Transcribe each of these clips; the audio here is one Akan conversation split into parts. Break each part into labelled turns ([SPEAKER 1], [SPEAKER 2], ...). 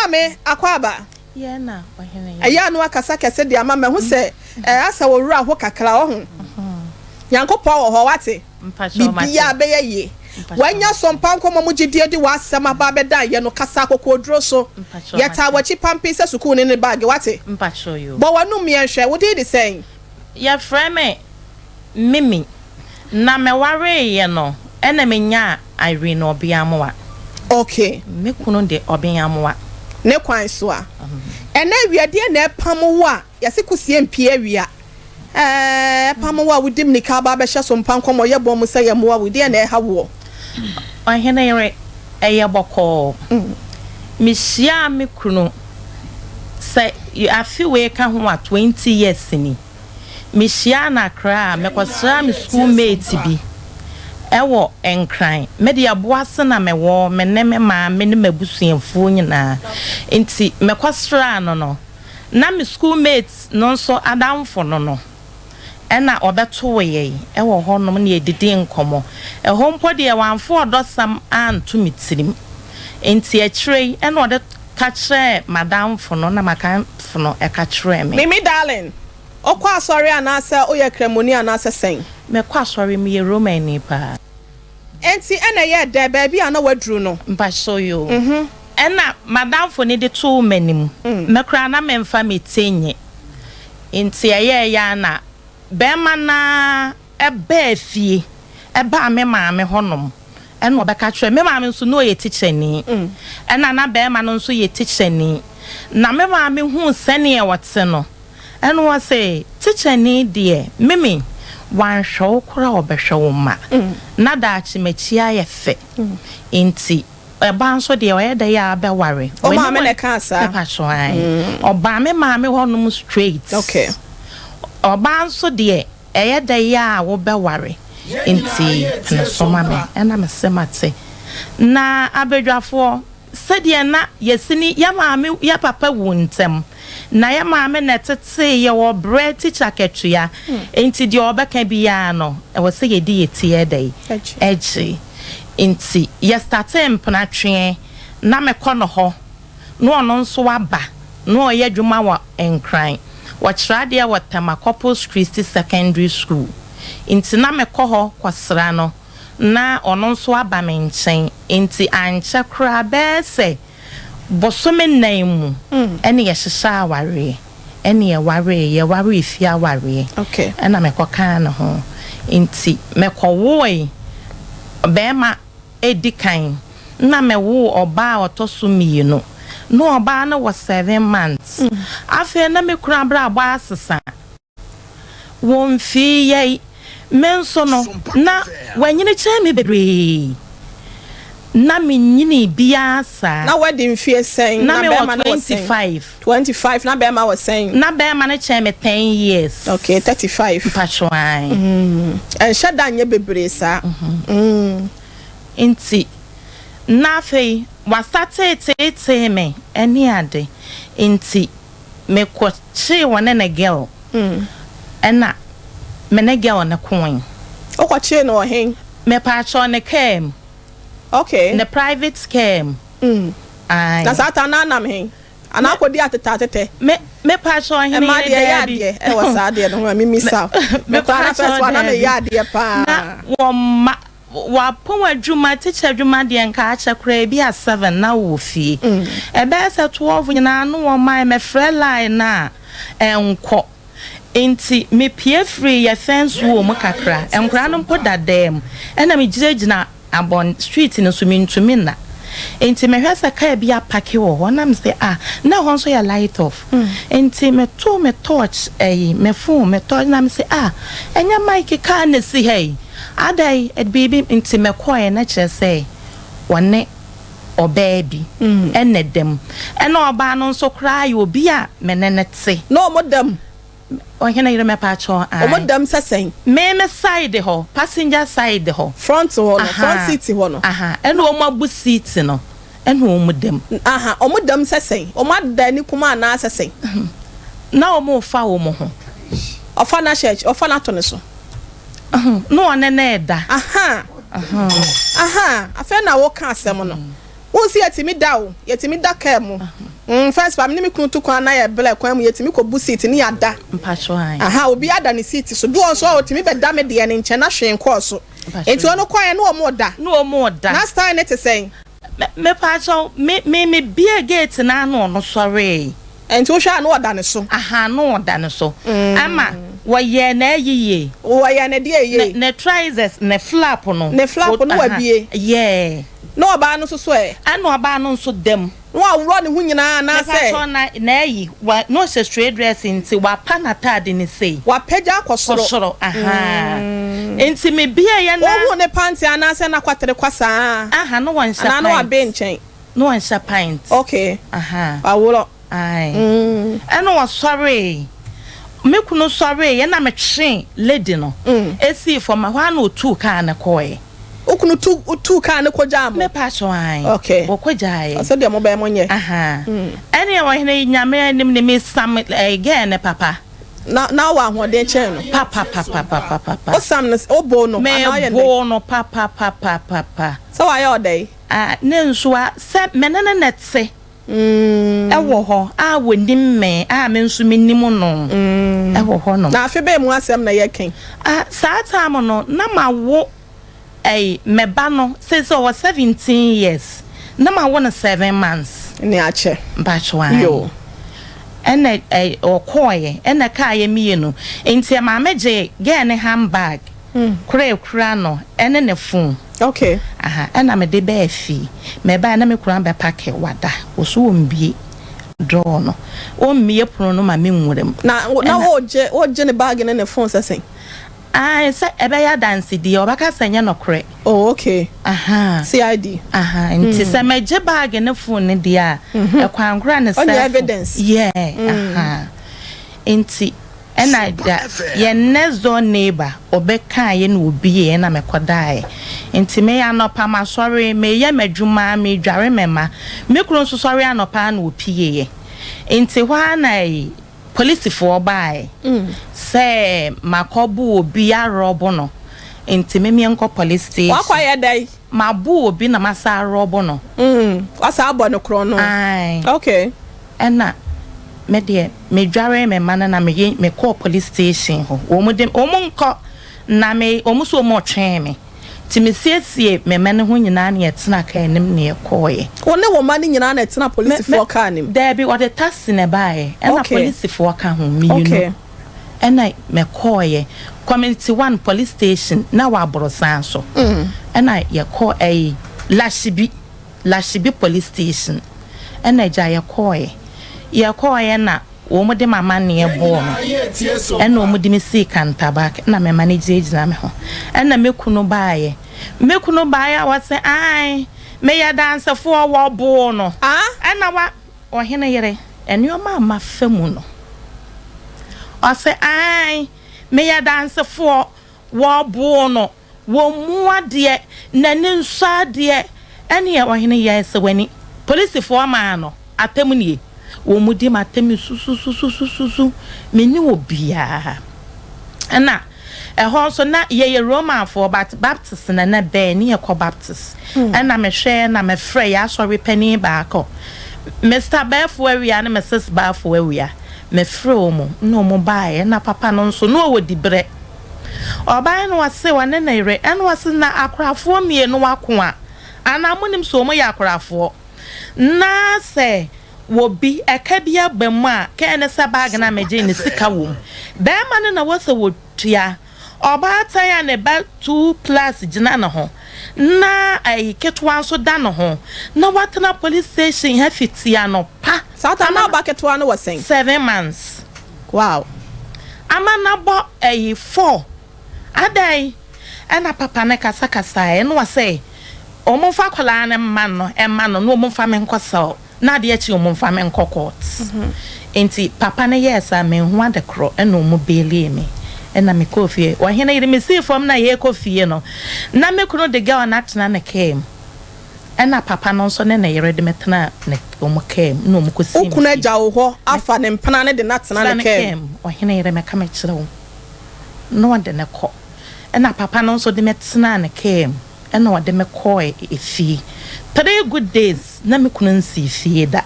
[SPEAKER 1] Maame, akwaaba.
[SPEAKER 2] Yɛ na ɔhene yɛ.
[SPEAKER 1] Ɛyɛ a na wakasa kɛse de ama mahu sɛ ɛɛ asɛ wo werɛ aho kakra ɔho. Nyankopɔn wɔ hɔ wate.
[SPEAKER 2] Mpakyɛw mate.
[SPEAKER 1] Biribiara bɛyɛ yie.
[SPEAKER 2] Mpakyɛw
[SPEAKER 1] Wanya
[SPEAKER 2] mate.
[SPEAKER 1] sompa nkɔmmɔ mu gyidie de w'asɛm aba abɛdan yɛ no kasa akokoɔduro so.
[SPEAKER 2] Mpakyɛw
[SPEAKER 1] Yɛtaa
[SPEAKER 2] mate.
[SPEAKER 1] w'akyi pampee sɛ sukuuni ne baage wate.
[SPEAKER 2] Mpakyɛw yoo.
[SPEAKER 1] Bɔ w'anum yɛnhwɛ, wo din de sɛn?
[SPEAKER 2] Yɛfrɛ me Mimi. Na mewareeɛ no ɛna menyaa Irene Ɔbeamoa.
[SPEAKER 1] Okay.
[SPEAKER 2] Me kunu de Ɔbeamoa.
[SPEAKER 1] Ne kwan so a. Ɛnɛ awia deɛ na ɛpam wo a yɛse kusie mpie awia ɛɛ ɛpam wo a wodi mmirika aba abɛhyɛ so mpa nkɔmmɔ yɛ bɔn mu sɛ yɛmmoa wo deɛ na ɛha woɔ.
[SPEAKER 2] Ɔhene yere, ɛyɛ bɔkɔɔ. Mehyiaa me kunu sɛ afe wei ka ho a 20 years ni. Mehyiaa no Accra a, mekɔsraa me school mate bi wɔ Nkran. Me deɛ Boase na mewɔ, me ne me maame ne m'abusuafoɔ nyinaa. Nti mekɔsraa no no, na me school mate no nso adamfo no no ɛna ɔbɛtoo yɛn wɔ hɔnom na yɛdidii nkɔmmɔ. Ɛhɔ mpo deɛ wamfa ɔdɔsɛm anto me tirim. Nti akyire yi ɛna ɔde ka kyerɛɛ m'adamfo no na m'adamfo no ka kyerɛɛ me.
[SPEAKER 1] Mimi darling, wokɔ asɔre anaasɛ woyɛ kramoni anaasɛ sɛn?
[SPEAKER 2] Mekɔ asɔre, meyɛ Romani paa.
[SPEAKER 1] Enti ɛna ɛyɛɛ dɛ baabi a na woaduru no?
[SPEAKER 2] Mpakyɛw yoo. Ɛna m'adamfo no de too m'anim. Me koraa na memfa me ti nnye. Nti ɛyɛɛyɛ ara na barima no ara baa fie, baa me maame hɔnom ɛna ɔbɛka kyerɛɛ me maame nso na ɔyɛ tikyani ɛna na barima no nso yɛ tikyani. Na me maame huu sɛdeɛ ɔte no ɛna ɔse tikyani deɛ Mimi wanhwɛ wo koraa ɔbɛhwɛ wo mma na daakye m'akyi ayɛ fɛ nti ɛbaa nso deɛ ɔyɛ dɛ yɛ a bɛware.
[SPEAKER 1] Wo maame na ɛkaa saa?
[SPEAKER 2] Mepakyɛw ae. Ɔbaa me maame hɔnom straight.
[SPEAKER 1] Okay.
[SPEAKER 2] Ɔbaa nso deɛ ɛyɛ dɛ yɛ a wobɛware nti pene so ma me. Ɛna mese mate. Na abadwafoɔ sɛdeɛ na yɛsini yɛ maame yɛ papa wu ntɛm na yɛ maame na ɛtetee yɛ wɔ brɛ tikya akatua nti deɛ ɔbɛka biara no ɛwɔ sɛ yɛdi yɛ ti yɛ dɛ ɛgye. Nti yɛ startee mpena tweɛ na me kɔ no hɔ na ɔno nso aba na ɔyɛ adwuma wɔ Nkran ɔkyerɛ adeɛ wɔ Tema Corpus Christi Secondary School nti na me kɔ hɔ kɔ sra no na ɔno nso aba me nkyɛn nti ankyɛ koraa bɛyɛ sɛ Bosome nnan mu ɛna yɛhyehyɛ awareɛ ɛna yɛwaree, yɛwaree fie awareɛ ɛna mekɔkaa ne ho nti mekɔwoe barima ɛdi kan na mewoo ɔbaa a ɔtɔ so mmienu na ɔbaa no wɔ seven months afei na me kunu abrabɔ asesa. Wɔ mfii yɛi, me nso no, na wanyini kyɛn me bebree. Na menyinii biaa saa.
[SPEAKER 1] Na wadi mfie sɛn?
[SPEAKER 2] Na
[SPEAKER 1] Na
[SPEAKER 2] mewɔ
[SPEAKER 1] bɛɛma no wɔ sɛn?
[SPEAKER 2] 25.
[SPEAKER 1] 25, na bɛɛma wɔ sɛn?
[SPEAKER 2] Na bɛɛma no kyɛn me 10 years.
[SPEAKER 1] Okay, 35.
[SPEAKER 2] Mpakyɛw ae.
[SPEAKER 1] Ɛnhyɛ da nyɛ bebree saa.
[SPEAKER 2] Nti, na afei wasatee teetee me ne ade, nti Me kɔ kyee wɔne ne girl ɛna me ne girl no koe.
[SPEAKER 1] Wo kɔ kyee no wɔ hen?
[SPEAKER 2] Me paakyɛw ne car mu.
[SPEAKER 1] Okay.
[SPEAKER 2] Ne private car mu. Ae.
[SPEAKER 1] Na saa time no anam hen? Anaa akɔ di atetɛ atetɛ?
[SPEAKER 2] Me me paakyɛw ɔhene
[SPEAKER 1] Ɛmaa
[SPEAKER 2] yere
[SPEAKER 1] deɛ ɛyɛ
[SPEAKER 2] daabi.
[SPEAKER 1] adeɛ ɛwɔ saa adeɛ no ho a me misa wo.
[SPEAKER 2] Me
[SPEAKER 1] Me koraa na
[SPEAKER 2] paakyɛw
[SPEAKER 1] first one na me
[SPEAKER 2] daabi.
[SPEAKER 1] yɛ adeɛ paa.
[SPEAKER 2] Na wɔn mma Wapɔn adwuma, tikya adwuma deɛ nka akyɛ koraa ebi a seven na wowɔ fie. Ɛbɛyɛ sɛ 12 nyinaa no wɔmmae, mɛfrɛ line no a ɛnkɔ. Nti mepue firii yɛ fence wall mu kakra, nkwadaa no mpo da dan mu, ɛna megyinagyina abɔn street no so mentumi nna. Nti mehwɛ sɛ car bi apake wɔ hɔ na mese ah na ɛhɔ nso yɛ light off. Nti metoo me torch ɛyi me phone me torch na mese ah ɛnyɛ Mike car na esi ha yi. Adɛn, biribi nti mekɔeɛ na kyerɛ sɛ ɔne ɔbaa bi na ɛda mu. Ɛna ɔbaa no nso koraa yɛ obi a me ne no te.
[SPEAKER 1] Na wɔn da mu?
[SPEAKER 2] Ɔhene yere mɛpakyɛw, ae.
[SPEAKER 1] Wɔn da mu sɛ sɛn?
[SPEAKER 2] Me me side hɔ, passenger side hɔ.
[SPEAKER 1] Front hɔ no, front seat hɔ no.
[SPEAKER 2] Aha, ɛna wɔn abu seat no, ɛna wɔn da mu.
[SPEAKER 1] Aha, wɔn da mu sɛ sɛn? Wɔn ada ani kum anaa sɛ sɛn?
[SPEAKER 2] Na wɔn refa wɔn ho.
[SPEAKER 1] Ɔfa no ahyɛ akyi, ɔfa no ato ne so.
[SPEAKER 2] Na ɔne no reda.
[SPEAKER 1] Aha aha afei na woka asɛm no. Wohu sɛ yɛtumi da o, yɛtumi da kaa mu. Mm, first pa me ne me kunu tu kwan na yɛ blɛ kwan mu yɛtumi kɔ bu seat ne yɛada.
[SPEAKER 2] Mpakyɛw ae.
[SPEAKER 1] Aha, obi ada ne seat so. Bi wɔ hɔ nso a otumi bɛda me deɛ no nkyɛn na hwee nkɔɔ so.
[SPEAKER 2] Mpakyɛw
[SPEAKER 1] Enti ɔno kɔeɛ na wɔn reda.
[SPEAKER 2] Na wɔn reda.
[SPEAKER 1] Na style no te sɛn?
[SPEAKER 2] Me, mepakyɛw, me, me, me bue gate no a na ɔno sɔree.
[SPEAKER 1] Enti wohwɛ a na ɔda ne so?
[SPEAKER 2] Aha, na ɔda ne so. Ama wɔyɛɛ no ayie.
[SPEAKER 1] Wɔyɛɛ no deɛ yie?
[SPEAKER 2] Ne, ne trousers, ne flap no.
[SPEAKER 1] Ne flap no wabue?
[SPEAKER 2] Yeah.
[SPEAKER 1] Na ɔbaa no nso so ɛ?
[SPEAKER 2] Ɛna ɔbaa no nso da mu.
[SPEAKER 1] Na waworɔ ne ho nyinaa anaasɛ.
[SPEAKER 2] Mepakyɛw na n'ayi, wa, na ɔhyɛ straight dress nti wapa n'ataade no sei.
[SPEAKER 1] Wapagya akɔ soro.
[SPEAKER 2] Kɔ soro, ahaa. Nti me bieeɛ na.
[SPEAKER 1] Wohuu ne panty anaasɛ n'akwatere kwa saa?
[SPEAKER 2] Aha, na wɔnhyɛ
[SPEAKER 1] Anaa na
[SPEAKER 2] pint.
[SPEAKER 1] wabe nkyɛn?
[SPEAKER 2] Na wɔnhyɛ pint.
[SPEAKER 1] Okay.
[SPEAKER 2] Ahaa.
[SPEAKER 1] Waworɔ.
[SPEAKER 2] Ae. Ɛna ɔsɔree. Me kunu sɔreeɛ na metwee lady no sii fam. Ɛhɔ ara na ɔtuu kaa no kɔeɛ.
[SPEAKER 1] Wo kunu tu tuu kaa no kɔgyaa mo?
[SPEAKER 2] Me pakyɛw ae.
[SPEAKER 1] Okay.
[SPEAKER 2] Wɔkɔgyaeɛ.
[SPEAKER 1] Ɔsɛ deɛ mobɛyɛ monyɛ.
[SPEAKER 2] Ahaa. Ɛneɛ ɔhene Nyame anim no mesam ɛɛ girl no papa.
[SPEAKER 1] Na na wowɔ ahoɔden kyɛn no?
[SPEAKER 2] Papapapapapapa.
[SPEAKER 1] Wosam no woboo no anaa woyɛ no dɛn?
[SPEAKER 2] Meboo no papapapapa.
[SPEAKER 1] Sɛ wayɛ wo dɛn?
[SPEAKER 2] Ah ne nso a sɛ me ne no na ɛte. Wɔ hɔ a wɔnim me a me nso menim no wɔ hɔnom.
[SPEAKER 1] Na afe bɛn mu asɛm na yɛreka yi?
[SPEAKER 2] Ah, saa time no, na mawo ɛyi, me ba no, seesei ɔwɔ 17 years, na mawo no 7 months.
[SPEAKER 1] Ne akyɛ.
[SPEAKER 2] Mpakyɛw ae.
[SPEAKER 1] Yoo.
[SPEAKER 2] Ɛna ɛyi, ɔkɔɔeɛ, ɛna ɛkaa yɛ mmienu, nti ɛmaa me gyee girl no handbag. Koro a ekura no ɛne ne phone.
[SPEAKER 1] Okay.
[SPEAKER 2] Aha ɛna mede baa fie. Mebaeɛ na me kunu abɛ pake wada. Ɔso ɔmbie door no. Ɔmmie pono no ma me nwura mu.
[SPEAKER 1] Na na wogye wogye ne bag ne ne phone sɛ sɛn?
[SPEAKER 2] Ae sɛ ɛbɛyɛ adansedie ɔbɛka sɛ ɛnyɛ nɔkorɛ.
[SPEAKER 1] Oh okay.
[SPEAKER 2] Aha.
[SPEAKER 1] CID.
[SPEAKER 2] Aha nti sɛ mɛgye bag ne phone no deɛ a ɛkwan koro a ne cell phone.
[SPEAKER 1] Ɔnyɛ evidence.
[SPEAKER 2] Yeah aha nti. Ɛna da yɛn next door neighbor ɔbɛkaeɛ na ɔbieɛ na mekɔdaeɛ. Nti me anɔpa masɔre meyɛ m'adwuma medware me mma. Me kunu nso sɔre anɔpa ara na ɔpieeɛ. Nti hɔ ara na polisifoɔ baeɛ sɛ makɔbo obi arɔbo no nti me menkɔ police station.
[SPEAKER 1] Wakɔyɛ dɛn?
[SPEAKER 2] Mabo obi na masan arɔbo no.
[SPEAKER 1] Wasan abɔ no korɔno?
[SPEAKER 2] Ae.
[SPEAKER 1] Okay.
[SPEAKER 2] Ɛna me deɛ me dwaree me mma no na me ye me kɔɔ police station hɔ wɔn de wɔn nkɔ na me wɔn nso wɔn retwɛn me nti me siesie me mma no ho nyinaa na yɛtena car no mu na yɛkɔɔɛ.
[SPEAKER 1] Wo ne wo mma no nyinaa na ɛtena
[SPEAKER 2] Me me
[SPEAKER 1] polisifoɔ car no mu?
[SPEAKER 2] Daabi wɔde taxi na ɛbaeɛ ɛna
[SPEAKER 1] Okay.
[SPEAKER 2] polisifoɔ ka ho mmienu
[SPEAKER 1] Okay.
[SPEAKER 2] ɛna me kɔɔɛ community one police station na wɔ aborosan so ɛna yɛkɔ ɛyi Lashibi. Lashibi police station ɛna agya yɛkɔɔɛ. Yɛkɔɔɛ na wɔn de m'amaneɛ bɔɔ me ɛna wɔn de me sii kantabak ɛna me mma no gyinagyina me ho ɛna me kunu baeɛ. Me kunu baeɛ a ɔse ae meyɛ dansefoɔ wɔboo no ɛna wa ɔhene yere nnoɔma a mafa mu no ɔse ae meyɛ dansefoɔ wɔboo no Wɔmmu adeɛ, n'ani nsɔ adeɛ, ɛneɛ ɔhene yɛɛ sɛ w'ani. Polisifoɔ maa no atam nie. Wɔn di m'atam susususususu, menni obiara. Ɛna ɛhɔ nso na yɛyɛ Romanfoɔ but Baptist na na ɛbɛn ne yɛkɔ Baptist. Ɛna mehwɛɛ na mefrɛ yɛn asɔre panin baako, Mister Bafo Awia ne Misis Bafo Awia. Mefrɛɛ wɔn na wɔn baeɛ. Ɛna papa no nso na ɔwɔ diberɛ. Ɔbae no ɔse ɔne ne yere ɛna ɔse na akorafoɔ mienu ako a anaa monim sɛ ɔmo yɛ akorafoɔ na sɛ wɔbi ɛka bi aba mu a kɛɛ ne sɛ bag no a megyee no sika wom bɛɛma no na wɔsɛ wɔtua ɔbaatan a ne ba two plus gyina ne ho na ɛyi ketewa nso da ne ho na watena police station ha fiti anɔpa
[SPEAKER 1] Saa time na ɔba ketewa no wɔ sɛn?
[SPEAKER 2] 7 months.
[SPEAKER 1] Wow.
[SPEAKER 2] Ama nabɔ ɛyi 4 adɛn ɛna papa no kasa kasaɛ ɛna ɔsɛ ɔmo nfa akwadaa no mma no ɛma no na ɔmo nfa me nkɔ cell na adeɛ kye ɔmo nfa me nkɔ court nti papa no yɛɛ saa menhu ade korɔ ɛna ɔmo bailee me ɛna me kɔɔ fie ɔhene yere me sii fam na yɛkɔ fie no na me kunu de girl no atena ne kaa mu ɛna papa no nso ne ne yere de me tena ne ɔmo kaa mu na ɔmo kɔ
[SPEAKER 1] Wo
[SPEAKER 2] sii me
[SPEAKER 1] kunu
[SPEAKER 2] fie.
[SPEAKER 1] agya wo hɔ afa ne mpena no de no atena
[SPEAKER 2] Tena
[SPEAKER 1] ne
[SPEAKER 2] ne
[SPEAKER 1] kaa
[SPEAKER 2] kaa
[SPEAKER 1] mu.
[SPEAKER 2] mu ɔhene yere mɛka mekyerɛ wo na ɔde no kɔ ɛna papa no nso de me tenaa ne kaa mu ɛna ɔde me kɔɔ efie 3 good days na me kunu nsii fie da.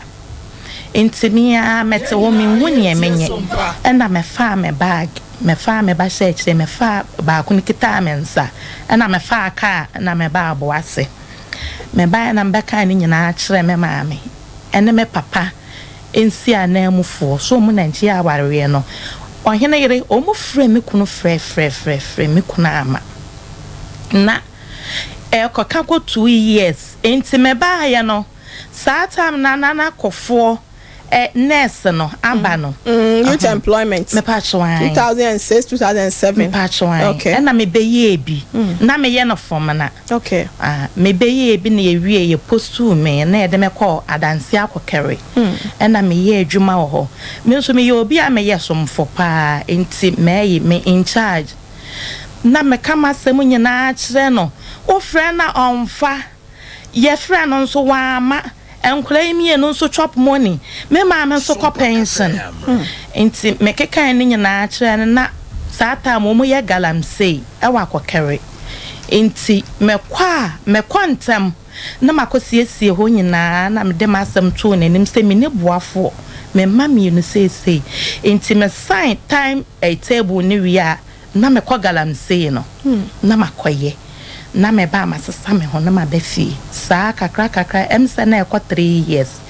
[SPEAKER 2] Nti me ara mete hɔ menhu neɛ menyɛ. Ɛna mefaa me bag, mefaa me ba hyɛɛ akyire, mefaa baako no kitaa me nsa, ɛna mefaa kaa na mebaa Aboase. Mebaeɛ na mebɛkaa ne nyinaa kyerɛɛ me maame ɛne me papa nsi ananmufoɔ so wɔn na nkyɛ awareɛ no. Ɔhene yere, wɔn frɛɛ me kunu frɛfrɛfrɛfrɛ me kunu amma. Na ɛrekɔka kɔ 2 years nti mebaeɛ no, saa time na Nana Kɔfoɔ ɛ nurse no aba no.
[SPEAKER 1] Youth employment.
[SPEAKER 2] Mepatwo.
[SPEAKER 1] 2006, 2007.
[SPEAKER 2] Mepatwo. Ɛna mebɛyɛɛ bi na meyɛ no fɔmna. Ah, mebɛyɛɛ bi na yɛwie, yɛ post me na yɛde me kɔ Adanse Akɔkɛre. Ɛna meyɛ adwuma wɔ hɔ. Me nso meyɛ obi a meyɛ somfo paa, nti mɛyi me in charge na meka m'asɛm nyinaa kyerɛ no. Wofrɛ na ɔmfa, yɛfrɛ no nso wamma. Nkwadaa yi mmienu nso chop money, me maame nso kɔ pension, nti mekeka ne nyinaa kyerɛ no. Na saa time wɔn yɛ galamsey ɛwɔ Akɔkɛre, nti mɛkɔ a mɛkɔ ntɛm na makɔ siesie hɔ nyinaa na mede m'asɛm too n'anim sɛ me ne boafoɔ, me mma mmienu seesei. Nti me sign time table ne wie a, na mekɔ galamsey no na makɔyɛ na meba a, masesa me ho na maba fie. Saa kakra kakra sɛ na ɛkɔ 3 years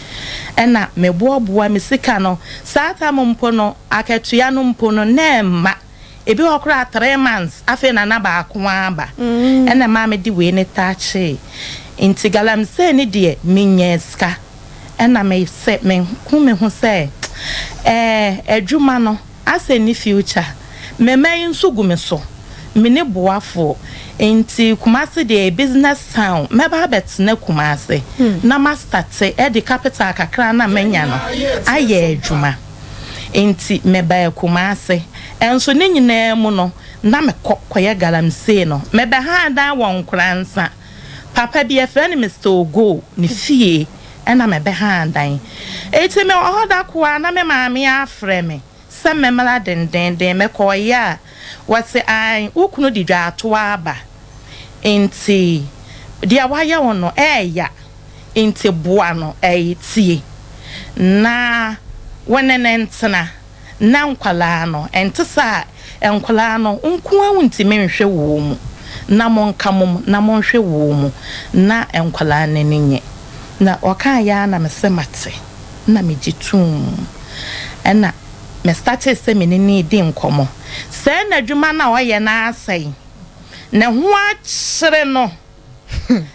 [SPEAKER 2] ɛna meboaboa me sika no. Saa time mpo no, akatua no mpo no na ɛmma ebi hɔ koraa 3 months. Afei na na baako aba ɛna maa mede wei ne taakyee. Nti galamsey ne deɛ, menya sika ɛna me sɛ mehu me ho sɛ adwuma no asɛ ne future. Mɛma yi nso gu me so, me ne boafoɔ nti Kumase deɛ, business town, mɛba abɛtena Kumase na ma start ɛde capital kakra na manya no ayɛ adwuma. Nti mɛbaa Kumase. Ɛnso ne nyinaa mu no, na mekɔ kɔyɛ galamsey no. Mɛbɛha dan wɔ Nkoransa, papa bi yɛfrɛ no Mr Ogo ne fie ɛna mɛbɛha dan. Eti mewɔ hɔ da koa na me maame afrɛ me sɛ mɛmmra dendenden. Mɛkɔɔyɛ a, wɔse an wo kunu de dwaatoa aba, nti deɛ wayɛ wo no ɛɛya, nti boa no, ɛyɛ tie na wo ne ne ntena na nkwalaa no ɛnte sɛ a nkwalaa no nko a wontumi nhwɛ wɔ mu na monka mom na monhwɛ wɔ mu na nkwalaa no ani nye. Na ɔkaa yɛ a, na mesɛ mate na megye tum. Ɛna me start sɛ me ne ne di nkɔmmɔ sɛɛ n'adwuma no a ɔyɛ no asɛe ne ho akyere no,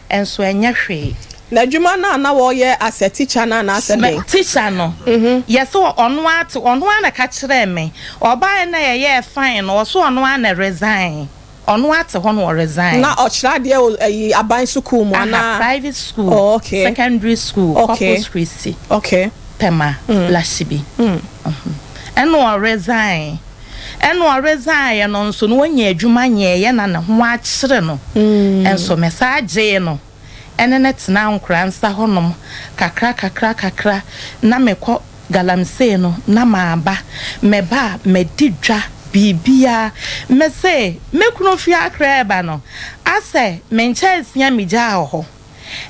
[SPEAKER 2] ɛnso ɛnyɛ hwee.
[SPEAKER 1] N'adwuma no a na wɔyɛ as a teacher no anaasɛ dɛn?
[SPEAKER 2] Teacher no, yɛsɛ ɔno ate, ɔno a na ka kyerɛ me. Ɔbaa na yɛyɛ fine no, ɔso ɔno a na resign, ɔno ate hɔ no ɔresign.
[SPEAKER 1] Na ɔkyerɛ adeɛ wɔ ɛyi aban sukuu mu anaa?
[SPEAKER 2] Private school.
[SPEAKER 1] Oh, okay.
[SPEAKER 2] Secondary school. Corpus Christi. Tema Lashibi. Ɛna ɔresign, ɛna ɔresign yɛ no nso no, wɔnya adwuma nyɛɛyɛ na ne ho akyerɛ no. Ɛnso mɛ saa gyee no ɛne ne tena Nkoransa hɔnom kakra kakra kakra na mekɔ galamsey no na maaba. Mɛba a, mɛdi dwa biribiara. Mɛsɛ me kunu fi Akra ɛba no, asɛ me nkyɛnse a megyaa wɔ hɔ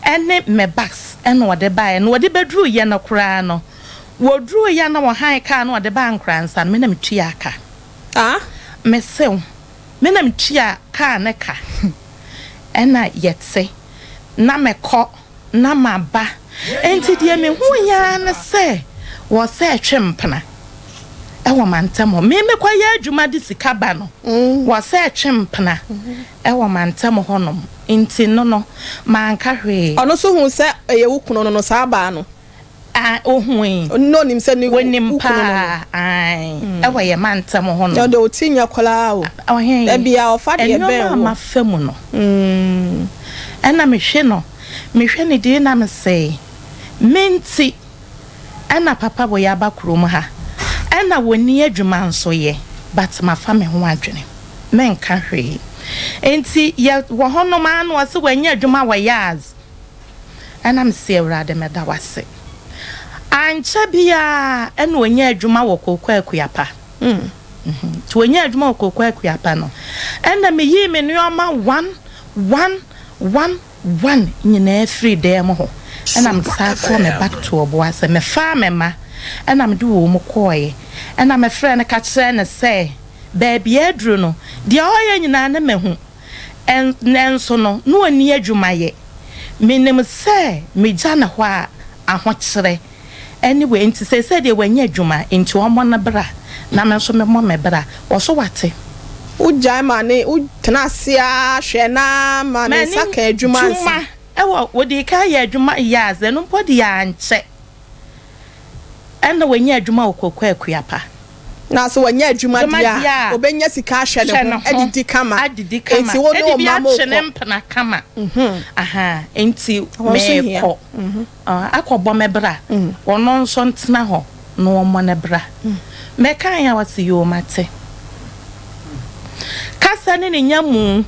[SPEAKER 2] ɛne me bags ɛna ɔde baeɛ na ɔde bɛduru yɛ no koraa no, wɔduru yɛ na wɔhan kaa na ɔde baa Nkoransa no, me na metua aka.
[SPEAKER 1] Ah.
[SPEAKER 2] Mesew me na metua kaa ne ka. Ɛna yɛte na mɛkɔ na maba. Nti deɛ mehu yaa ne sɛ wɔ sɛ ɛtwe mpena ɛwɔ mantam hɔ. Me mekɔyɛ adwuma de sika ba no, wɔ sɛ ɛtwe mpena ɛwɔ mantam hɔnom. Nti no manka hwee.
[SPEAKER 1] Ɔno nso hu sɛ ɛyɛ wo kunu no saa baa no?
[SPEAKER 2] Ah, ohui.
[SPEAKER 1] Ɔno onim sɛ ne
[SPEAKER 2] wonim
[SPEAKER 1] wo kunu no no.
[SPEAKER 2] Paa, ae, ɛwɔ yɛ mantam hɔ no.
[SPEAKER 1] Ɔde oti nyɛ koraa o.
[SPEAKER 2] Ɔhen.
[SPEAKER 1] Dabi a ɔfa deɛ bɛn
[SPEAKER 2] ɛnneɛma a
[SPEAKER 1] wo.
[SPEAKER 2] Mafa mu no, ɛna mehwɛ no, mehwɛ ne din na mesɛe menti. Ɛna papa wɔ yɛ aba kurom ha, ɛna wɔni adwuma nso yɛ, but mafa me ho adwene, menka hwee. Nti yɛ wɔ hɔnom a na ɔsɛ wɔanya adwuma wɔ yas. Ɛna mese, Awurade, mɛda wase. Ankyɛ biara ɛna ɔnya adwuma wɔ Kooko Akuapa. Nti ɔnya adwuma wɔ Kooko Akuapa no, ɛna meyii me nneɛma one one one one nyinaa firi dan mu hɔ, ɛna mesan kɔɔ me back to Ɔboase, mefaa me ma. Ɛna mede wɔn kɔeɛ. Ɛna mefrɛɛ no ka kyerɛɛ no sɛ, baabi a aduru no, deɛ ɔreyɛ nyinaa na mahu. Ɛn, nanso no, na ɔnni adwuma yɛ. Menim sɛ megya no hɔ a, ahokyerɛ. Anyway, nti seesei deɛ wanya adwuma, nti ɔmmɔ ne bra, na me nso memmɔ me bra. Ɔso wate.
[SPEAKER 1] Wogyae ma ne, wotena ase ara hwɛ no ara ma ne nsa
[SPEAKER 2] M'ani
[SPEAKER 1] ka adwuma ansa.
[SPEAKER 2] dwuma wɔ, wɔdii kan yɛɛ adwuma years, ɛno mpo deɛ ankyɛ ɛna wanya adwuma wɔ Kwaku Akuapa.
[SPEAKER 1] Na sɛ wanya adwuma
[SPEAKER 2] Dwuma
[SPEAKER 1] deɛ
[SPEAKER 2] deɛ
[SPEAKER 1] a,
[SPEAKER 2] a,
[SPEAKER 1] ɔbɛnya sika ahwɛ ne
[SPEAKER 2] hwɛ
[SPEAKER 1] ho,
[SPEAKER 2] ne ho,
[SPEAKER 1] adidi kama.
[SPEAKER 2] adidi kama,
[SPEAKER 1] Enti wo ne
[SPEAKER 2] ɛde
[SPEAKER 1] wo
[SPEAKER 2] bi
[SPEAKER 1] mma
[SPEAKER 2] atwe ne
[SPEAKER 1] mokɔ.
[SPEAKER 2] mpena kama. Ahaa, enti
[SPEAKER 1] Ɛhɔ nso hia.
[SPEAKER 2] meekɔ. Akɔbɔ me bra, ɔno nso ntena hɔ na ɔmmɔ ne bra. Mekae a ɔse yoo mate. Kasa ne ne nya mu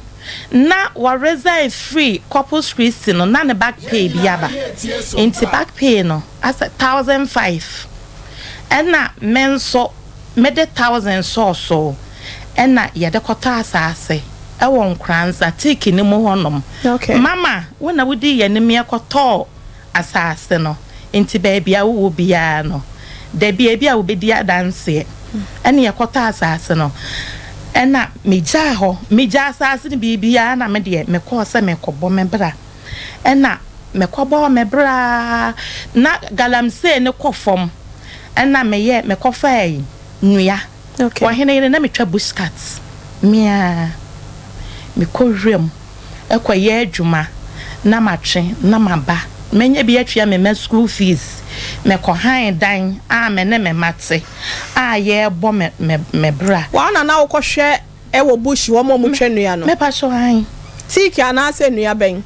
[SPEAKER 2] na wɔ resign firi Corpus Christi no na ne back pay bi aba nti back pay no asɛ 1005 ɛna me nso mede thousand sɔɔ so ɛna yɛde kɔtɔ asaase ɛwɔ Nkoranza teak no mu hɔ nom. Mama wo na wodii yɛn anim yɛkɔtɔɔ asaase no, nti baabi a wowɔ biara no, da bi a ebia wobɛdi adanseɛ. Ɛna yɛkɔtɔɔ asaase no, ɛna megyaa hɔ, megyaa asaase no biribiara na me deɛ mekɔɔ sɛ merekɔbɔ me bra. Ɛna mekɔbɔɔ me bra na galamsey no kɔ fam, ɛna meyɛ mekɔfaa nnua. Ɔhene yere na metwa bush cut me ara mekɔ wuram kɔyɛ adwuma na matwe na maba manya bi atua me mma school fees mekɔ han dan a me ne me mma te a yɛrebɔ me me me bra.
[SPEAKER 1] Waa na na wokɔ hwɛ wɔ bush hɔ ma ɔmo twa nnua no?
[SPEAKER 2] Me pakyɛw ahe?
[SPEAKER 1] Teak anaasɛ nnua bɛn?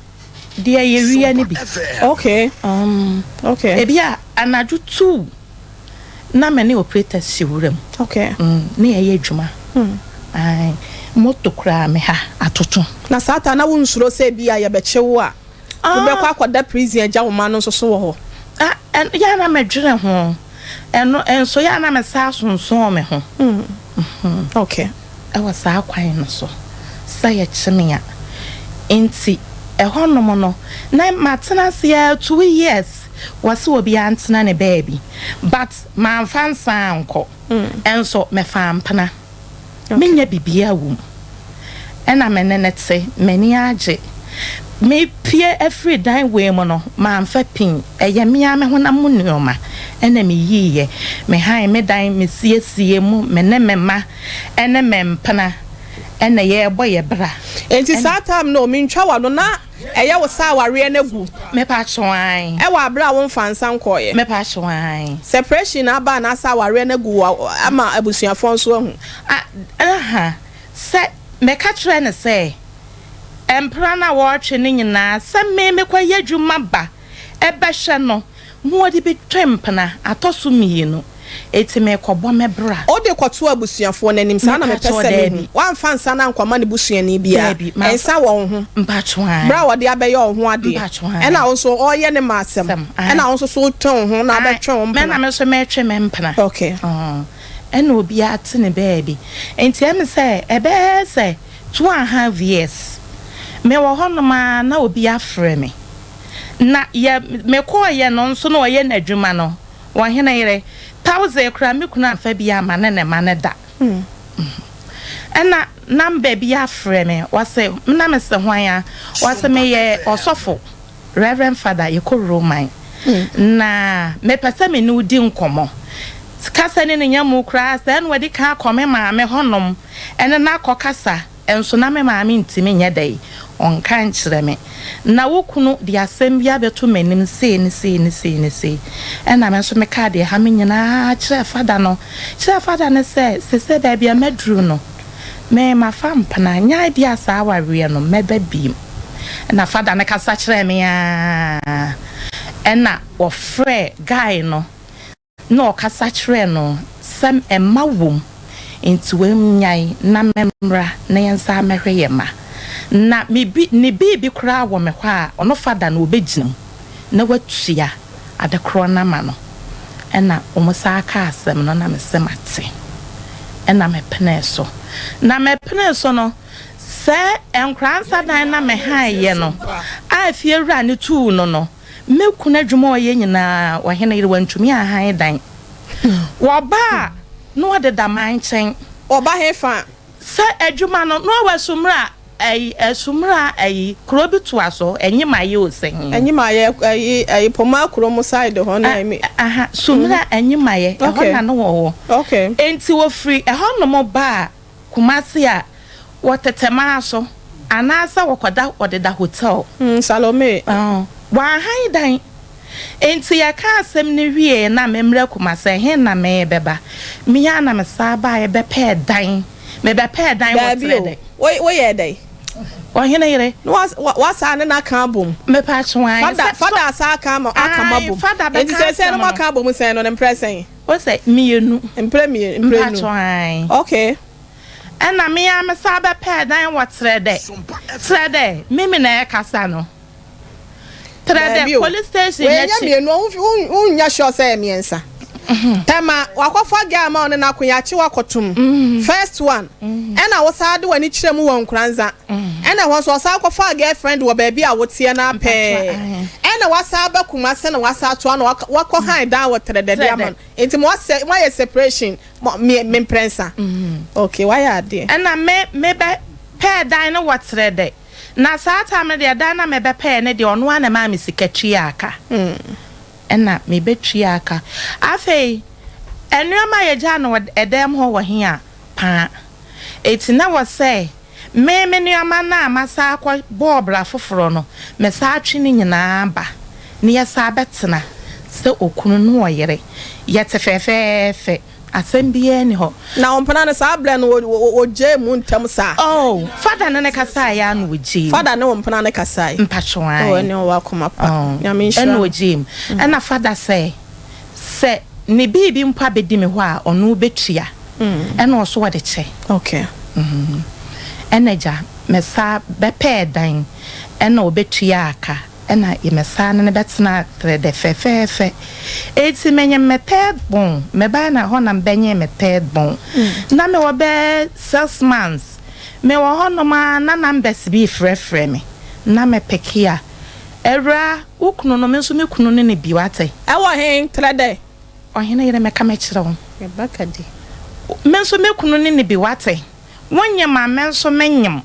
[SPEAKER 2] Deɛ yɛwia no bi.
[SPEAKER 1] Okay okay.
[SPEAKER 2] Ebi a anadwo tuu. Na me ne operators hyɛ wura mu.
[SPEAKER 1] Okay.
[SPEAKER 2] Ne yɛyɛ adwuma. Ae, moto koraa me ha atoto.
[SPEAKER 1] Na saa ta na wo nsuro sɛ ebi a yɛbɛkye wo a, wobɛkɔ akɔda prison agya wo mma no nso so wɔ hɔ?
[SPEAKER 2] Ah, yɛ a na medwene ho. Ɛno nso yɛ a na me saa sonsɔn me ho.
[SPEAKER 1] Okay.
[SPEAKER 2] Wɔ saa kwan no so sɛ yɛkye me a. Nti ɛhɔnom no na matena ase ara two years wɔse obiara ntena ne baabi but mamfa nsa ankɔ nso mefaa mpena menyɛ biribiara wɔ mu ɛna me ne no te m'ani agye mepue afiri dan wei mu no mamfa pin ɛyɛ me ara me honam mu nnoɔma ɛna meyiiɛ me han me dan mesiesie mu me ne me mma ɛne me mpena ɛna yɛrebɔ yɛ bra.
[SPEAKER 1] Enti saa time no mentwa w'ano na ɛyɛ wo sɛ awareɛ no agu.
[SPEAKER 2] Mepatwo ae.
[SPEAKER 1] Ɛwɔ aberɛ a womfaa nsa nkɔeɛ.
[SPEAKER 2] Mepatwo ae.
[SPEAKER 1] Separation aba anaasɛ awareɛ no agu wɔ ama abusuafoɔ nso ahu.
[SPEAKER 2] Ah aha sɛ meka kyerɛɛ no sɛ mpena no a wɔretwe no nyinaa sɛ me mekɔyɛ adwuma ba bɛhwɛ no ma wɔde bi twe mpena atɔ so mmienu, enti merekɔbɔ me bra.
[SPEAKER 1] Wode kɔtoo abusuafoɔ no anim, saa na mepɛ
[SPEAKER 2] Mpakyɛw,
[SPEAKER 1] sɛ mehu.
[SPEAKER 2] daabi.
[SPEAKER 1] Woamfa nsa no ankɔma ne busuani biara,
[SPEAKER 2] Daabi, mamfa.
[SPEAKER 1] nsa wɔ wo ho,
[SPEAKER 2] Mpakyɛw, ae.
[SPEAKER 1] berɛ a ɔde abɛyɛ wo ho adeɛ,
[SPEAKER 2] Mpakyɛw, ae.
[SPEAKER 1] ɛna wo nso ɔreyɛ ne ma asɛm,
[SPEAKER 2] Sɛm, ae.
[SPEAKER 1] ɛna wo nso so wotwe wo ho na
[SPEAKER 2] Ae,
[SPEAKER 1] wobɛtwe wo
[SPEAKER 2] me
[SPEAKER 1] mpena.
[SPEAKER 2] na me nso meretwe me mpena.
[SPEAKER 1] Okay.
[SPEAKER 2] Ɔɔ, ɛna obiara te ne baabi. Enti ɛyɛ me sɛ ɛbɛyɛ sɛ 2½ years, mewɔ hɔnom ara na obi afrɛ me. Na yɛ mekɔɔyɛ no nso na ɔyɛ n'adwuma no ɔhene yere thousand koraa me kunu amfa bi amma ne ne ma no da ɛna number bi afrɛ me ɔse na mese hwan a ɔse meyɛ ɔsɔfo Reverend Father yɛkɔ Roman na mepɛ sɛ me ne wo di nkɔmmɔ kasa ne ne nya mu koraa sɛ ɛna wadi kan akɔ me maame hɔnom ɛne no akɔ kasa Nso na me maame ntumi nyɛ dɛn, ɔnka nkyerɛ me. Na wo kunu de asɛm bi abɛto m'anim sei ne sei ne sei ne sei. Ɛnna me nso mekaa deɛ ɛha me nyinaa kyerɛɛ fada no. Kyerɛɛ fada no sɛ, seesei baabi a maduru no, me mafa mpena, nyɛ adeɛ a saa awareɛ no mɛba bio. Ɛnna fada no kasa kyerɛɛ me ara, ɛnna ɔfrɛɛ guy no. Na ɔkasa kyerɛɛ no sɛ mma wom nti wannyae na memmra na yɛnsan mmɛhwɛ yɛn mma. Na me bi ne biribi koraa wɔ me hɔ a ɔno fada no ɔbɛgyina mu na watua ade korɔ no ama no. Ɛna wɔn san kaa asɛm no na mese mate. Ɛna mepenee so. Na mepenee so no sɛ Nkoransa dan na mehaeɛ no a fiewura no tuu no no, Me kunu adwuma a ɔyɛ nyinaa, ɔhene yere, wantumi anhan dan. Wɔba a, na wɔdeda man nkyɛn.
[SPEAKER 1] Wɔba hefa?
[SPEAKER 2] Sɛ adwuma no, na wɔwɔ Asumura ayi, Asumura ayi, kuro bi toa so, Anyimayɛ o sɛ he.
[SPEAKER 1] Anyimayɛ, ayi, ayi, Pomaa kuro mu side hɔ na ɛmi.
[SPEAKER 2] Aha, Sumura Anyimayɛ, ɛhɔ na na wɔwɔ.
[SPEAKER 1] Okay.
[SPEAKER 2] Enti wɔfiri ɛhɔnom ba a, Kumasi a, wɔ Tɛtɛmaa so anaasɛ wɔkɔda wɔdeda hotel.
[SPEAKER 1] Mm, Salome.
[SPEAKER 2] Oh, wɔahan dan. Enti yɛkaa asɛm no wiee na memmrɛ Kumasi, ɛhe na merebɛba? Me ara na mesan baeɛ bɛpɛɛ dan. Mebɛpɛɛ dan wɔ
[SPEAKER 1] Daabi o,
[SPEAKER 2] Trɛdɛ.
[SPEAKER 1] wo, woyɛɛ dɛn?
[SPEAKER 2] Ɔhene yere.
[SPEAKER 1] Na wa, wa, wasan ne no aka abom.
[SPEAKER 2] Mepatwo ae.
[SPEAKER 1] Fada,
[SPEAKER 2] Sɛ,
[SPEAKER 1] fada asan aka ama, aka mo
[SPEAKER 2] ae,
[SPEAKER 1] abom.
[SPEAKER 2] fada
[SPEAKER 1] Enti
[SPEAKER 2] bɛka
[SPEAKER 1] seesei no
[SPEAKER 2] asɛm no.
[SPEAKER 1] moaka abom sɛn no, ne mprɛ sɛn?
[SPEAKER 2] O sɛ mienu.
[SPEAKER 1] Mprɛ mie mprɛ nu.
[SPEAKER 2] Mpatsɔ ae.
[SPEAKER 1] Okay.
[SPEAKER 2] Ɛna me ara me san bɛ pɛɛ dan wɔ Trɛdɛ. Trɛdɛ, Mimi na ɛkasa no. Trɛdɛ
[SPEAKER 1] Daabi o.
[SPEAKER 2] police station
[SPEAKER 1] Wei ɛnyɛ
[SPEAKER 2] n'akyi.
[SPEAKER 1] mienu o, wo wo nnyɛ sure sɛ ɛyɛ miɛnsa. Tɛma, wakɔfa girl ma ɔne no ako, yakye wo akɔtom. First one, ɛna wo san de w'ani kyerɛ mu wɔ Nkoranza. Ɛna ɛhɔ nso ɔsan kɔfaa girl friend wɔ baabi a woteɛ no ara pɛɛ. Ɛna wasan aba Kumasi na wasan atoa na wakɔ han dan wɔ Trɛdɛ de ama no. Nti mo asɛ mo ayɛ separation mo me me mprɛnsa. Okay wayɛ adeɛ.
[SPEAKER 2] Ɛna me me bɛ pɛɛ dan no wɔ Trɛdɛ. Na saa time no deɛ dan no a me bɛ pɛɛ no deɛ ɔno ara na ɛmaa me sika tuaa ka. Ɛna me bɛ tuaa ka. Afei nnoɔma a yɛgyaa no wɔ ɛdan mu hɔ wɔ he a paa. Eti na wɔ sɛ Me me nnoɔma no a masan akɔ bɔɔ bra foforɔ no, mesan atwe ne nyinaa ba na yɛsan bɛtena sɛ okunu ne ɔyere. Yɛte fɛfɛɛfɛ, asɛm biara nni hɔ.
[SPEAKER 1] Na wo mpena no, saa berɛ no wɔgyae mu ntɛm saa?
[SPEAKER 2] Oh, fada ne no kasaeɛ ara na ɔgyae mu.
[SPEAKER 1] Fada ne wo mpena no kasaeɛ?
[SPEAKER 2] Mpakyɛw, ae.
[SPEAKER 1] Oh, ɛnneɛ ɔwɔ akoma pa.
[SPEAKER 2] Oh,
[SPEAKER 1] Nyame nhyira
[SPEAKER 2] ɛna
[SPEAKER 1] no.
[SPEAKER 2] ɔgyae mu. Ɛna fada sɛ, Sɛ ne biribi mpo abɛdi me hɔ a, ɔno bɛtua. Ɛna ɔso ɔde kyɛ.
[SPEAKER 1] Okay.
[SPEAKER 2] Ɛna agya, mɛsa bɛpɛɛ dan, ɛna ɔbɛtuaa ka, ɛna mɛsa ne no bɛtena trɛdɛ fɛfɛɛfɛ. Enti menyem me third born, mebae na ɛhɔ na mebɛnyee me third born. Na mewɔ bɛɛ 6 months, mewɔ hɔnom ara na numbers bi refrɛfrɛ me, na mepeke a, Awuraa, wo kunu no, me nso me kunu ne no bi, woate?
[SPEAKER 1] Ɛwɔ he? Trɛ dɛ.
[SPEAKER 2] Ɔhene yere, mɛka mɛkyerɛ wo.
[SPEAKER 1] Rebeka di.
[SPEAKER 2] Me nso me kunu ne no bi, woate? Wonyem a, me nso menyem.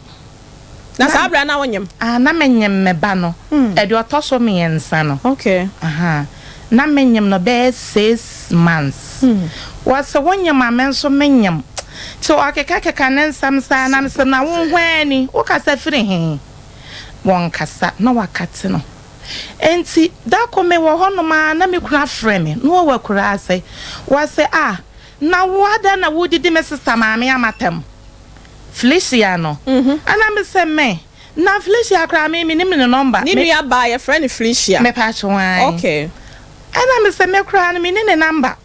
[SPEAKER 1] Na saa berɛ a na wonyem?
[SPEAKER 2] Ah, na menyem me ba no, ɛdeɛ ɔtɔ so mmiɛnsa no.
[SPEAKER 1] Okay.
[SPEAKER 2] Aha, na menyem no bɛyɛ 6 months. Wɔse wonyem a, me nso menyem. Nti ɔkekakeka ne nsɛm saa, na mese, na wo hwan ni? Wokasa firi he? Wɔnkasa, na wɔakate no. Enti da kor mewɔ hɔnom ara na me kun afrɛ me, na ɔwɔ ekuraase. Ɔse, Ah, na wo adɛn na woredidi me sista maame amatam? Felicia no. Ɛna mese, Me? Na Felicia koraa me mennim ne nɔmba.
[SPEAKER 1] Ne
[SPEAKER 2] Me.
[SPEAKER 1] nua baa, yɛfrɛ no Felicia.
[SPEAKER 2] Mepatwo ae.
[SPEAKER 1] Okay.
[SPEAKER 2] Ɛna mese, Me koraa no menni ne nɔmba.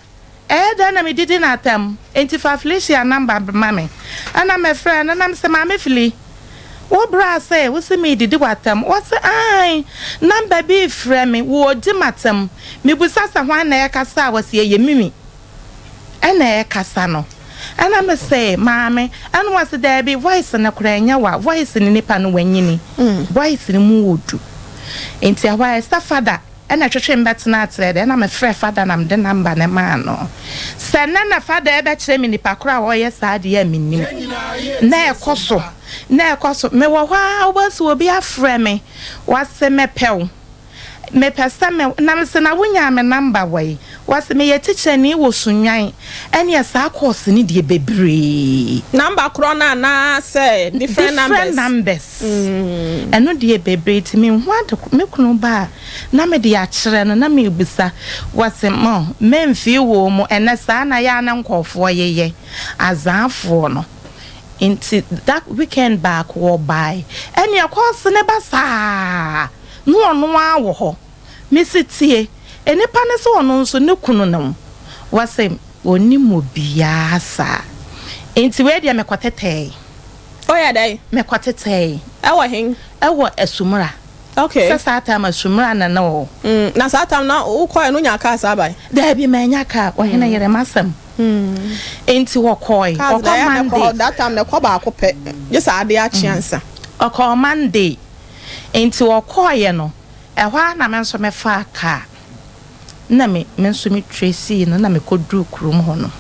[SPEAKER 2] Ɛyɛ dɛn na medidi no atɛm? Enti fa Felicia nɔmba ma me. Ɛnna mefrɛɛ no na mese, Maame Feli, wo bra se wose meredidi w'atɛm? Ɔse, Aane, nɔmba bi refrɛ me, wɔredi m'atɛm. Mebisa sɛ hwan na ɛrekasa a, ɔse ɛyɛ Mimi na ɛrekasa no. Ɛnna mese, Maame, ɛnna ɔse, Daabi, voice no koraa ɛnyɛ wo a, voice no nipa no wanyini, voice no mu wɔ du. Enti ɛhɔ ara ɛsɛ fada Ɛna ɛtwetwe me bɛtenaa akyerɛ dɛ, ɛna mefrɛɛ fada na mede number no maa no. Sɛ nnɛ na fada ɛbɛkyerɛ me nipa korɔ a ɔyɛ saa adeɛ a mennim. Na ɛkɔ so, na ɛkɔ so. Mewɔ hɔ ara wobɛhu sɛ obi afrɛ me, wase mepɛ wo, mepɛ sɛ me, na mese na wonyaa me number wɔ he? Wɔse meyɛ tikyani wɔ Sunnwan, ɛneɛ saa course no deɛ bebree.
[SPEAKER 1] Number korɔ no anaa sɛ different numbers?
[SPEAKER 2] Different numbers. Ɛno deɛ bebree nti menhu ade ko, me kunu ba a na mede akyerɛ no na mebisa, wɔse mo memfii wɔ mu, ɛnɛ saa na yɛ a na nkorɔfoɔ yeyɛ, Azaafoɔ no. Nti that weekend baako ɔbae, ɛneɛ course no ba saa na ɔno ara wɔ hɔ. Mese tie, nnipa no sɛ ɔno nso ne kunu ne wo. Wɔse ɔnnim obiara saa. Nti wei deɛ mekɔtetɛɛe.
[SPEAKER 1] Woyɛ dɛn?
[SPEAKER 2] Mekɔtetɛɛe.
[SPEAKER 1] Ɛwɔ hen?
[SPEAKER 2] Ɛwɔ Asumura.
[SPEAKER 1] Okay.
[SPEAKER 2] Sɛ saa time Asumura na na ɔwɔ.
[SPEAKER 1] Mm, na saa time na wokɔɛ no wonyaa kaa saa bae?
[SPEAKER 2] Daabi mannya kaa, ɔhene yere m'asɛm. Nti wɔkɔɔe,
[SPEAKER 1] Cars
[SPEAKER 2] ɔkɔ
[SPEAKER 1] na ɛyɛ a na ɛkɔ
[SPEAKER 2] Monday.
[SPEAKER 1] hɔ, that time na ɛkɔ baako pɛ, gye sɛ adeɛ akye ansa.
[SPEAKER 2] Ɔkɔɔ Monday, nti ɔkɔɔeɛ no, Ɛhɔ ara na me nso mefaa kaa. Na me me nso me tracee no na me kɔ duruu kurom hɔ nom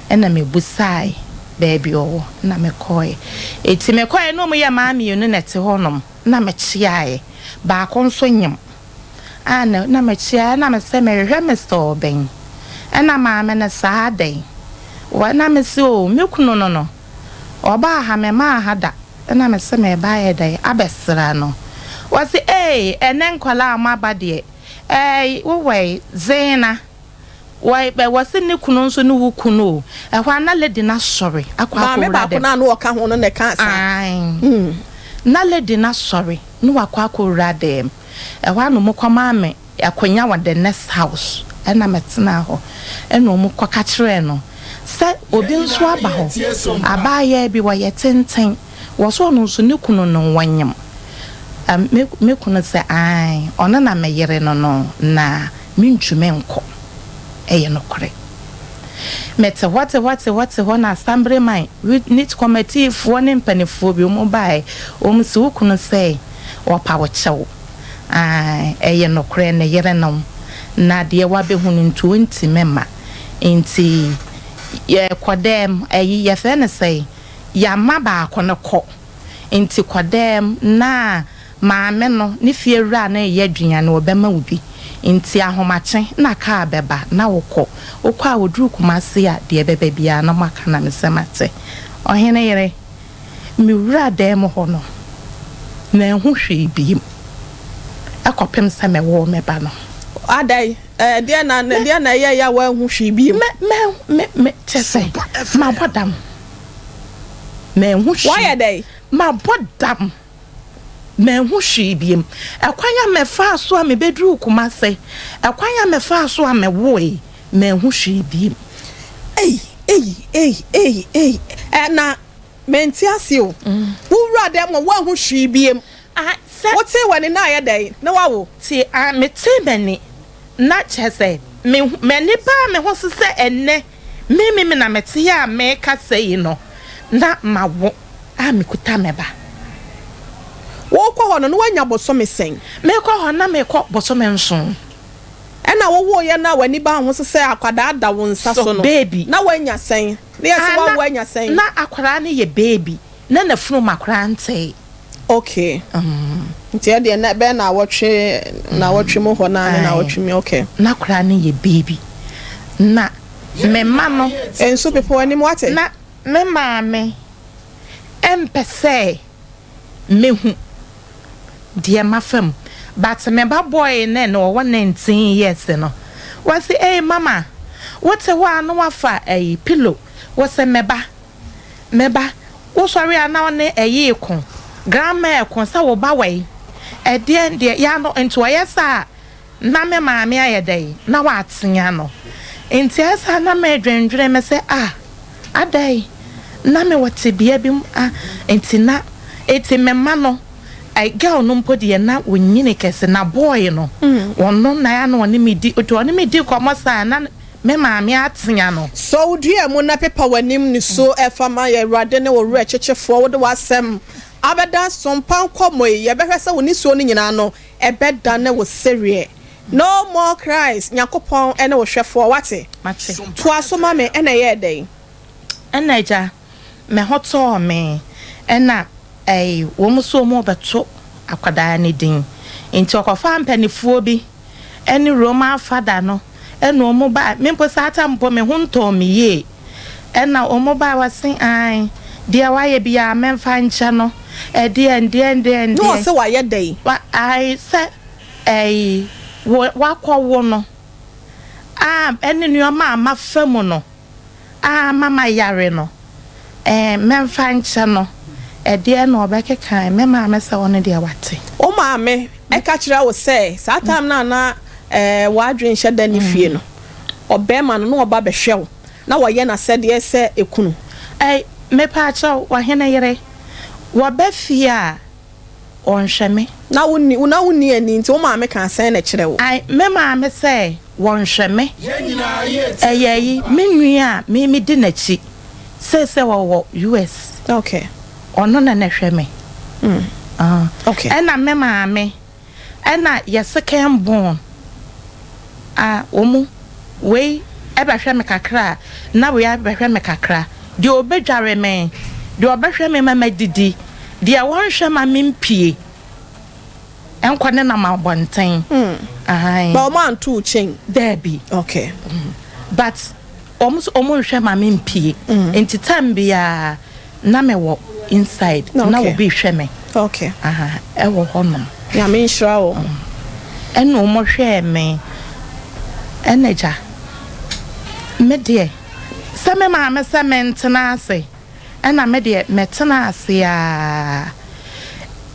[SPEAKER 2] ɛna me busaae baabi ɔwɔ na me kɔɔɛ. Eti me kɔɔɛ na ɔmo yɛ mmaa mienu na ɛte hɔ nom na me kyeaaɛ baako nso nyem a na na me kyeaaɛ na me sɛ me hwehwɛ Mister Ɔbɛn ɛna maame no saa adɛn wɔ na me se oo me kunu no no ɔbaa ha me maa ha da ɛna me se me ba ayɛ dɛn abɛsra no ɔse ee ɛnɛ nkwadaa a mo aba deɛ Ɛɛi wo wɛi Zena wɔ bɛ wɔ se ne kunu nso ne wo kunu o ɛhɔ a na lady no asɔre akɔ
[SPEAKER 1] Maame
[SPEAKER 2] akɔwura
[SPEAKER 1] baako
[SPEAKER 2] dɛm.
[SPEAKER 1] no a na ɔka ho no na ɛkaa saa.
[SPEAKER 2] Ae na lady no asɔre na wakɔ akɔwura dɛm ɛhɔ a na ɔmo kɔ maa me akonya wɔ the next house ɛna me tenaa hɔ ɛna ɔmo kɔ ka kyerɛɛ no sɛ obi nso aba hɔ abaayaa bi wɔyɛ tenten Wɔ so ɔno nso ne kunu no wɔnyem? Me me kunu sɛ ae ɔno na me yere no no na mentumi nkɔ. Ɛyɛ nokorɛ. Mete hɔ te hɔ te hɔ te hɔ na Assemblyman, unit committee foɔ ne mpanifoɔ bi wɔn baeɛ, wɔn se wo kunu sɛ ɔpa wo kyɛw. Ae ɛyɛ nokorɛ ne yere no na deɛ wabɛhu no nti ɔntumi mma. Nti yɛkɔ dɛm ayi yɛfrɛ no sɛn? Yɛama baako no kɔ. Nti kɔ dɛm na maame no ne fie wura no reyɛ aduane ɔbɛma wo bi. Nti ahomakye na kaa bɛba na wo kɔ. Wo kɔ a wɔduru Kumasi a deɛ ɛbɛba biara na moaka na mesɛ mate. Ɔhene yere, me wura dɛm hɔ no manhu hwee biom kɔpem sɛ mewoo me ba no.
[SPEAKER 1] Adɛn? Ɛdeɛn na ɛdeɛn na ɛyɛeɛ a woanhu hwee biom?
[SPEAKER 2] Me, me, me, me, kyerɛ sɛ mabɔ dam. Manhu hwee.
[SPEAKER 1] Woayɛ dɛn?
[SPEAKER 2] Mabɔ dam. Manhu hwee biom. Ɛkwan a mefaa so a mebɛduruu Kumase, ɛkwan a mefaa so a mewoe, manhu hwee biom.
[SPEAKER 1] Ei, ei, ei, ei, ei, ɛ, na mente ase o. Wo wura dɛm hɔ, woanhu hwee biom.
[SPEAKER 2] Ah, sɛ.
[SPEAKER 1] Wotee w'ani na ayɛ dɛn? Na woawo?
[SPEAKER 2] Te, ah, metee m'ani, na kyerɛ sɛ, mehu, m'ani baa me ho so sɛ ɛnnɛ. Me me me na mete a merekasa yi no, na mawo a mekuta me ba.
[SPEAKER 1] Worekɔ hɔ no, na woanya bosome sɛn?
[SPEAKER 2] Merekɔ hɔ no, na merekɔ bosome nson.
[SPEAKER 1] Ɛna wowoeɛ no a w'ani baa ho so sɛ akwadaa da wo nsa so no,
[SPEAKER 2] baby.
[SPEAKER 1] na woanya sɛn? Na yɛse
[SPEAKER 2] Ah, na,
[SPEAKER 1] woawo anya sɛn?
[SPEAKER 2] na akwadaa no yɛ baby, na n'afunuma koraa ntee.
[SPEAKER 1] Okay. Nti ɛdeɛ na ɛbɛyɛ naawɔtwe naawɔtwe mu hɔ naa ne naawɔtwe mi okay.
[SPEAKER 2] Na koraa no yɛ baby. Na me mma no.
[SPEAKER 1] Nsu bepɔ anim wate.
[SPEAKER 2] Na me maame mpɛ sɛ mehu deɛ mafa mu but me ba boy no ɛnɛ ɔwɔ 19 years no ɔse ei mama wote hɔ a na wafa ɛyi pillow wose me ba Me ba, wosɔre a na wo ne ɛyi reko, grandma reko sɛ wo ba wai, ɛdeɛn deɛ, ya no, nti ɔyɛ saa a, na me maame ayɛ dɛn, na watea no. Nti ɛyɛ saa na medwendwene me sɛ ah, adɛn, na mewɔ tebea bi mu ah, nti na, nti me mma no, girl no mpo deɛ na ɔnyini kɛse, na boy no, ɔno na ɛyɛ a na ɔne me di, nti ɔne me di nkɔmmɔ saa na Me maame atea no.
[SPEAKER 1] Sɔ wo dua mu na pepa w'anim nisuo fa ma yɛn Awurade ne wo werɛ kyekyefoɔ wode w'asɛm abɛdan sompa nkɔmmɔ yi yɛbɛhwɛ sɛ wo nisuo no nyinaa no ɛbɛdane wo sereɛ No more cries Nyankopɔn ne wo hwɛfoɔ wate
[SPEAKER 2] Mate.
[SPEAKER 1] Toa so ma me ɛna ɛyɛɛ dɛn?
[SPEAKER 2] Ɛna agya, me ho tɔɔ me, ɛna ɛy wɔn nso wɔn rebɛto akwadaa no din, nti ɔkɔfaa mpanifoɔ bi ɛne Roman fada no ɛna ɔmo bae, me mpo saa tam mpo me ho ntɔɔ me yie, ɛna ɔmo bae wɔse ae deɛ wayɛ biaa menfa nkyɛ no, ɛdeɛn deɛn deɛn
[SPEAKER 1] Ne
[SPEAKER 2] deɛn.
[SPEAKER 1] ɔse wayɛ dɛn?
[SPEAKER 2] Wa ae sɛ ɛy wo wakɔ wo no a ɛne nnoɔma a mafa mu no. a ama mayare no, ɛɛ, mɛmfa nkyɛ no, ɛdeɛn na ɔbɛkeka? Me maame sɛ ɔno deɛ wate.
[SPEAKER 1] Wo maame ka kyerɛ wo sɛ saa time no a na w'adwene nhyɛ da nni fie no, ɔbarima no na ɔba bɛhwɛ wo na wɔyɛ n'asɛdeɛ sɛ ekunu?
[SPEAKER 2] Ɛɛ, mepaakyɛw, ɔhene yere, wɔba fie a, wɔnhwɛ me.
[SPEAKER 1] Na wonni, na wonni ani nti wo maame kaa sɛn na ɛkyerɛ wo?
[SPEAKER 2] Ae, me maame sɛ wɔnhwɛ me. Ɛyɛ ayi, me nua a me medi n'akyi seesei ɔwɔ US.
[SPEAKER 1] Okay.
[SPEAKER 2] Ɔno na na ɛhwɛ me. Ah.
[SPEAKER 1] Okay.
[SPEAKER 2] Ɛna me maame, ɛna yɛ second born. A wɔn, wei bɛhwɛ me kakra a, na wei abɛhwɛ me kakra. Deɛ ɔbɛdware me, deɛ ɔbɛhwɛ me ma madidi, deɛ ɔnhwɛ ma mempue nkɔ nenam abɔnten. Ae.
[SPEAKER 1] But wɔn anto wo chain?
[SPEAKER 2] Daabi.
[SPEAKER 1] Okay.
[SPEAKER 2] But wɔn nso wɔn nhwɛ ma mempue. Nti time biara na me wɔ inside na obi rehwɛ me.
[SPEAKER 1] Okay.
[SPEAKER 2] Aha, ɛwɔ hɔ nom.
[SPEAKER 1] Nyame nhyira wo.
[SPEAKER 2] Ɛna wɔn hwɛɛ me. Ɛna gya, me deɛ, sɛ me maame sɛ me ntena ase, ɛna me deɛ mɛ tena ase aa.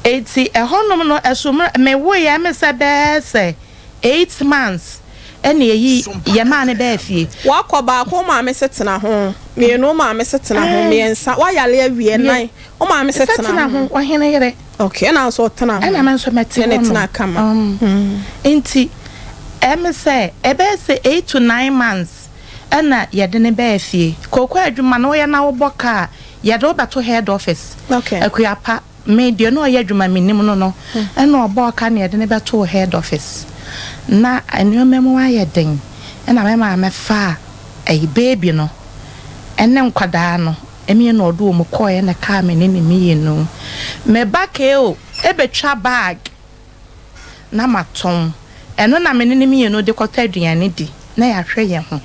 [SPEAKER 2] Eti ɛhɔ nom no, ɛso mmerɛ, me woeɛ ɛme sɛ bɛɛ sɛ 8 months ɛna eyi yɛ maa no baa fie.
[SPEAKER 1] Wakɔ baako wo maame se tena ho, mienu wo maame se tena ho, miɛnsa wayare awie, nan wo maame se tena
[SPEAKER 2] ho. Ɔhene yere.
[SPEAKER 1] Okay ɛna nso ɔtena ho.
[SPEAKER 2] Ɛna me nso mɛte hɔ nom.
[SPEAKER 1] Ne tena kama.
[SPEAKER 2] Nti ɛme sɛ ɛbɛyɛ sɛ 8 to 9 months ɛna yɛde no baa fie. Kooko adwuma no woyɛ na wobɔ ka a yɛde wo bɛto head office.
[SPEAKER 1] Okay.
[SPEAKER 2] Akuapa. Me deɛ na ɔyɛ adwuma menim no no ɛna ɔbɔɔ ka na yɛde no bɛtoo head office na nnoɔma mu ayɛ den ɛna me maame faa ɛyi baby no ɛne nkwadaa no ɛmie na ɔde wɔn kɔɔɛ na ɛkaa me ne ne mienu me ba keo ɛbɛtwa bag na matɔn ɛno na me ne ne mienu de kɔtɔ aduane di na yɛahwɛ yɛn ho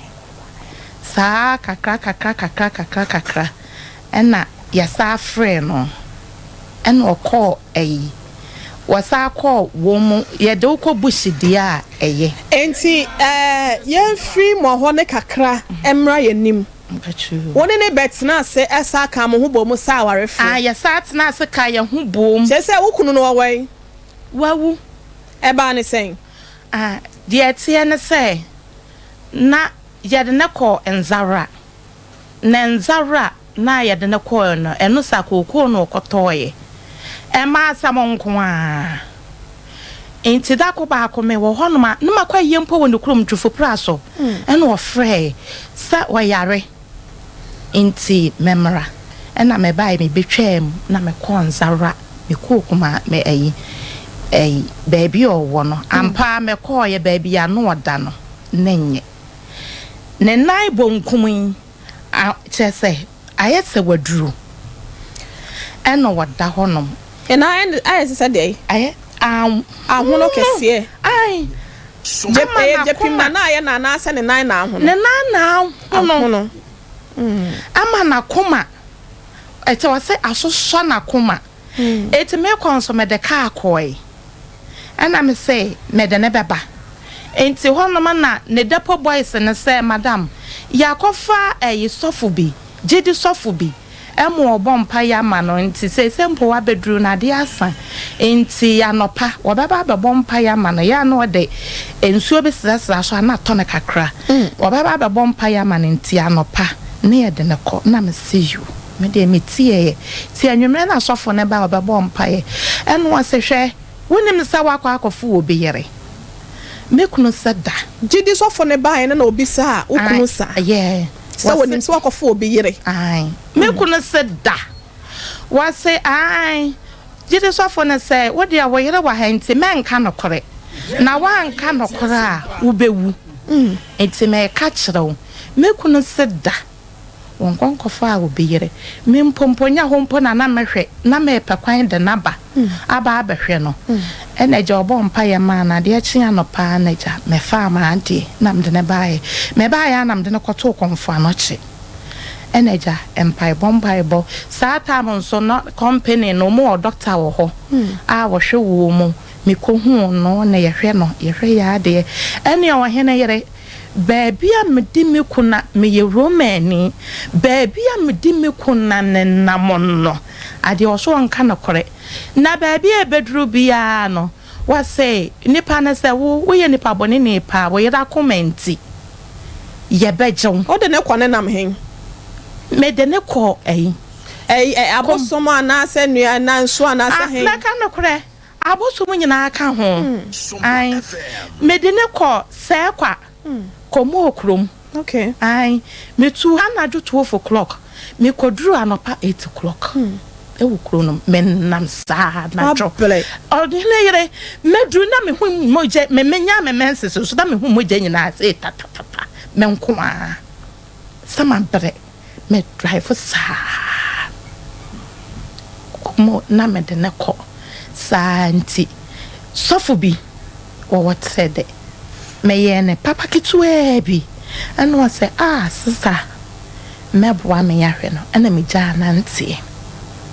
[SPEAKER 2] saa kakra kakra kakra kakra kakra Ɛna yɛsaa frɛɛ no, ɛna ɔkɔɔ ayi, wɔsaa kɔɔ wɔn mu, yɛde wo kɔ bush deɛ a ɛyɛ.
[SPEAKER 1] Enti eh, yɛmfiri mmɔhɔ no kakra mmra yɛn anim. Wo ne no bɛtenaa ase san kaa mo ho boom sɛ awarefoɔ?
[SPEAKER 2] Ah, yɛsan tenaa ase kaa yɛn ho boom.
[SPEAKER 1] Kyerɛ sɛ wo kunu no ɔwɔ he?
[SPEAKER 2] Wawu.
[SPEAKER 1] Ɛbaa no sɛn?
[SPEAKER 2] Ah, deɛ ɛteɛ ne sɛ, na yɛde no kɔɔ Nzawra. Na ndzawura no a yɛde no kɔɔe no, ɛno sa kookoo na ɔkɔtɔɔeɛ. Ɛmaa asɛm nko ara. Nti da ko baako mewɔ hɔnom a, na makɔ ayie mpo wɔ ne kurom, Dwofopra so, ɛna ɔfrɛɛe sɛ ɔyare nti memmra. Ɛna mebaeɛ, mebɛtwaa mu na mekɔɔ Nzawura, mekɔɔ Kuma, me ayi, ayi, baabi a ɔwɔ no. Ampa ara mekɔɔeɛ, baabi a na ɔda no, na ɛnyɛ. Ne nan bonkum yi, a, kyerɛ sɛ, ayɛ sɛ waduru. Ɛna ɔda hɔnom.
[SPEAKER 1] Ne nan ayɛ te sɛ deɛn?
[SPEAKER 2] Ayɛ ahono.
[SPEAKER 1] Ahono kɛseɛ.
[SPEAKER 2] Ae.
[SPEAKER 1] Gye,
[SPEAKER 2] Ama
[SPEAKER 1] ɛyɛ gyepim na
[SPEAKER 2] n'akoma.
[SPEAKER 1] na ayɛ no anaasɛ ne nan na ahono?
[SPEAKER 2] Ne nan na ahono.
[SPEAKER 1] Ahono.
[SPEAKER 2] Ama n'akoma, ɛkyɛ ɔse asosɔ n'akoma. Enti mekɔ nso mede kaa kɔe. Ɛna mese mede no bɛba. Enti hɔnom na ne depot boys no sɛ, Madam, yɛakɔfa ɛyi sɔfo bi, gyidi sɔfo bi, ma ɔbɔ mpaeɛ ama no, nti seesei mpo wabɛduru no adeɛ asa, nti anɔpa wɔbɛba abɛbɔ mpaeɛ ama no, yɛ a na ɔde nsuo bi srasra so a na atɔ no kakra, wɔbɛba abɛbɔ mpaeɛ ama no nti anɔpa na yɛde no kɔ. Na mese yoo. Me deɛ metieeɛ. Nti anwummerɛ na sɔfo no bae ɔbɛbɔɔ mpaeɛ. Ɛna ɔse, Hwɛ, wonim sɛ woakɔ akɔfo obi yere? Me kunu sɛ da.
[SPEAKER 1] Gyidi sɔfo no baeɛ no na ɔbisaa wo kunu saa?
[SPEAKER 2] Ae,
[SPEAKER 1] Sɛ wɔnim sɛ woakɔfo obi yere?
[SPEAKER 2] Ae. Me kunu se da. Wɔse, Ae. Gyidi sɔfo no sɛ, Wo deɛ wo yere wɔ ha nti mɛnka nokorɛ. Na woanka nokorɛ a, wobɛwu. Nti meka kyerɛ wo. Me kunu se da. Wɔnkɔ nkɔfaa obi yere. Me mpo mpo nyɛ hɔ mpo na na mɛhwɛ, na merepɛ kwan de no aba, aba abɛhwɛ no. Ɛna agya ɔbɔɔ mpaeɛ maa no, adeɛ kyee anɔpa ara na agya, mefaa m'adeɛ na mede no baeɛ. Mebaeɛ ara na mede no kɔtoo Kɔmfo Anɔkye. Ɛna agya, mpaebɔ mpaebɔ. Saa time nso na company no, wɔwɔ doctor wɔ hɔ a wɔhwɛ wɔn. Mekɔhuu no na yɛhwɛ no, yɛhwɛ yɛn adeɛ. Ɛnneɛ ɔhene yere. Baabi a mede me kuna, meyɛ Romani, baabi a mede me kuna nenam no, adeɛ wɔ so ɔnka nokorɛ. Na baabi a ɛbɛduru biara no, wɔse nnipa no sɛ, Wo, woyɛ nipa bɔneni paa, wo yere akoma nti, yɛbɛgye wo.
[SPEAKER 1] Wode no kɔ nenam he?
[SPEAKER 2] Mede no kɔ ɛyi.
[SPEAKER 1] Ɛyi, ɛ, abosom anaasɛ nnua anaa nsuo anaasɛ
[SPEAKER 2] Ah,
[SPEAKER 1] he?
[SPEAKER 2] mɛka nokorɛ, Abosom nyinaa ka ho. Ae. Mede no kɔ Sɛɛkwa, Komoo kurom. Ae. Metuu anadwo 12 o'clock, mekɔduruu anɔpa 8 o'clock. Wɔ kuro no mu, menam saa anadwo.
[SPEAKER 1] Wabrɛ.
[SPEAKER 2] Ɔhene yere, mɛduru na mehu mogya, me menya me menses nso na mehu mogya nyinaa sei tatatata, me nko ara. Sɛ mabrɛ, me drive saa mo na mede no kɔ. Saa nti, sɔfo bi wɔwɔ trɛ dɛ, meyɛɛ no papa ketewaa bi, ɛna ɔsɛ, ah sista, mɛboa me ahwɛ no, ɛna megyaa nanteɛ,